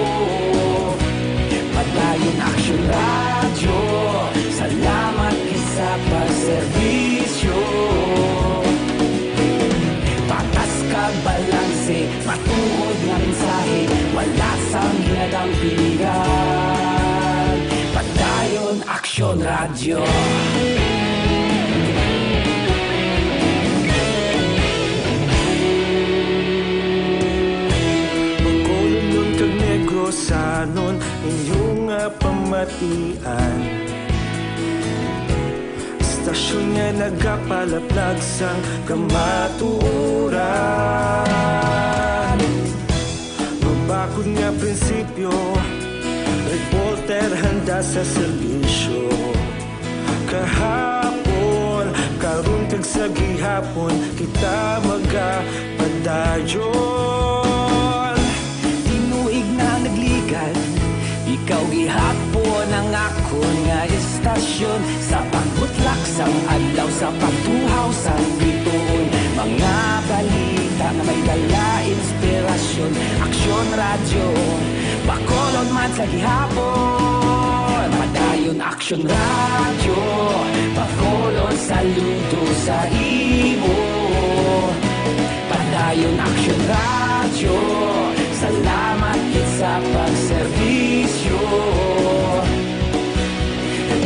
Padayon Aksyon Radyo, salamat gid sa pagserbisyo. Patas kag balanse, matuod nga mensahe, wala sang ginadampigan. Padayon Aksyon Radyo. Bacolodnon kag Negrosanon, inyo nga pamatian. Istasyon nga nagapalaplag sang kamatuoran. Mabakod nga prinsipyo, reporter handa sa serbisyo. Kahapon, karon kag sa gihapon, kita magapadayon. Tinuig na nagligad, ikaw gihapon ang akon nga istasyon. Sa pagbutlak sang adlaw, sa pagtuhaw sang bituon, mga balita nga may dala inspirasyon. Aksyon Radyo, Bacolod man sa gihapon. Padayon Aksyon Radyo, Bacolod, saludo sa imo. Padayon Aksyon Radyo, salamat gid sa pagserbisyo.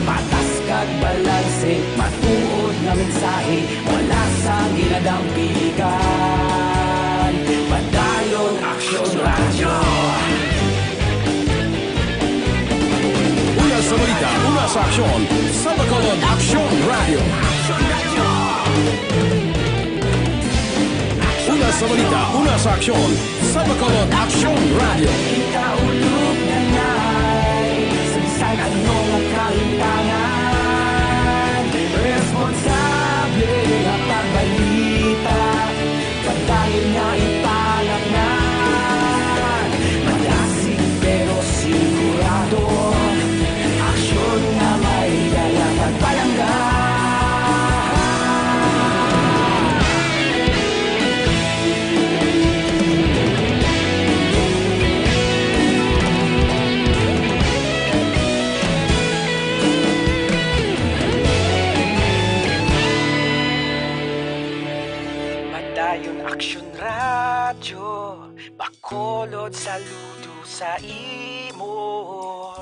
Patas kag balanse, matuod nga mensahe, wala sang ginadampigan. Padayon Aksyon Radyo. Una sa balita, una sa aksyon, sa Bacolod Aksyon Radyo. Una sa balita, una sa aksyon, sa Bacolod Aksyon Radyo. Ikaulog na ngay, sa bisan ano nga kahitangan, responsable nga pagbalita. Padayon nga ipalapnag, madasig pero sigurado. Aksyon nga may dala pagpalangga. Padayon Aksyon Radyo, Bacolod, saludo sa imo.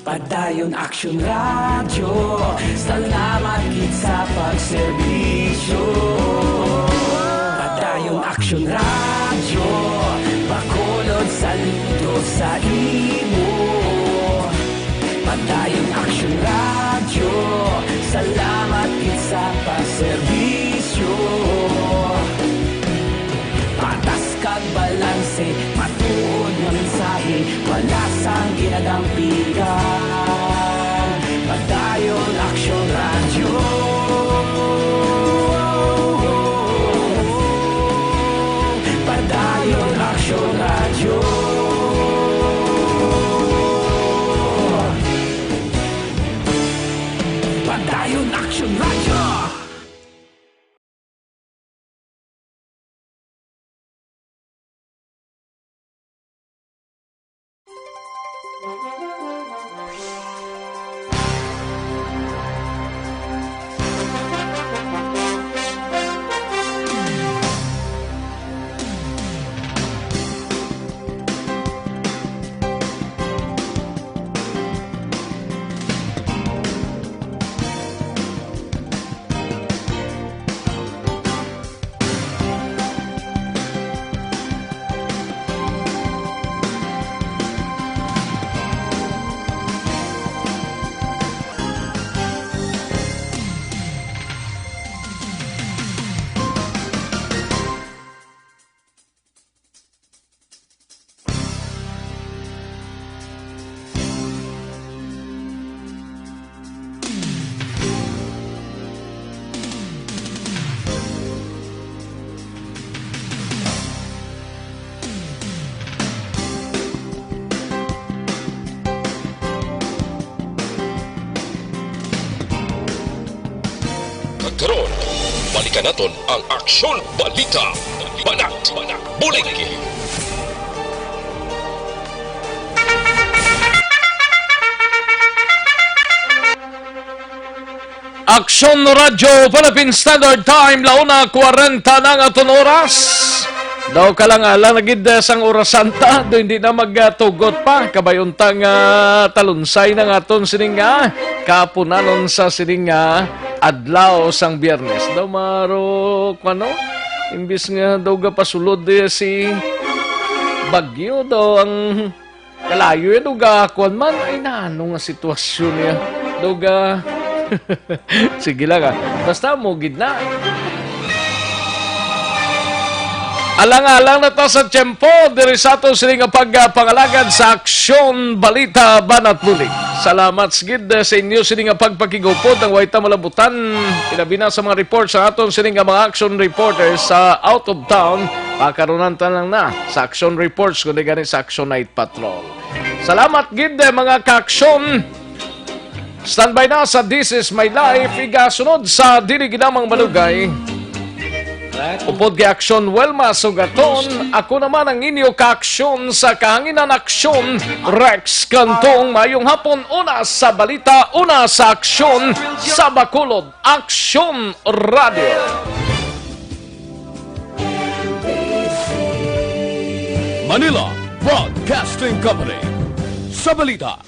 Padayon Aksyon Radyo, salamat gid sa pagserbisyo. Padayon Aksyon Radyo, Bacolod, saludo sa imo. Padayon Aksyon Radyo, salamat gid sa pagserbisyo. Patas kag balanse, matuod nga mensahe, wala sang ginadampigan. Padayon Aksyon Radyo. Padayon Aksyon Radyo. Padayon Aksyon Radyo. Ron, balikan naton ang Aksyon Balita, Banat Bulig. Aksyon Radyo Philippine Standard Time, la una kwarenta na ang aton oras. Daw kalang-alang na gid, eh, sang Oras Santa, do hindi na magtugot pa. Kabay unta nga talunsay na nga aton sining nga kapunanon sa sining nga adlaw sang Biyernes. Daw maro, ano? Imbis nga daw gapasulod, eh, si Bagyo daw ang kalayo yan, daw gakuan man. Ay, naano nga sitwasyon niya? Daw ga-, sige lang, ah. Basta mo gid na. Alang-alang na ta sa tiyempo diri sa ato sini nga pagpangalagad sa Aksyon Balita Banat Bulig. Salamat gid, eh, sa inyo sini nga pagpakigupod ang way ta malabutan, ilabi na sa mga reports sa aton sini nga mga action reporters sa out of town. Pakarunan ta lang na sa action reports kundi gani sa Action Night Patrol. Salamat gid, eh, mga kaaksyon. Standby na sa This Is My Life, igasunod sa Dili Ginamang Malugay. Upod kay Aksyon Wilma Sugaton, ako naman ang inyo kaaksyon sa kahanginan, Aksyon Rex Cantong. Mayong hapon, una sa balita, una sa aksyon, sa Bacolod, Aksyon Radio. Manila Broadcasting Company. Sa balita,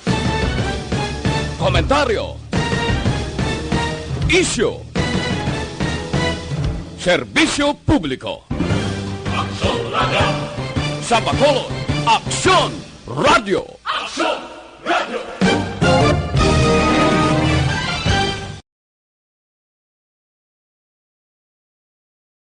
komentaryo, isyu, serbisyo publiko. Aksyon Radio. Sa Bacolod, Aksyon Radio. Aksyon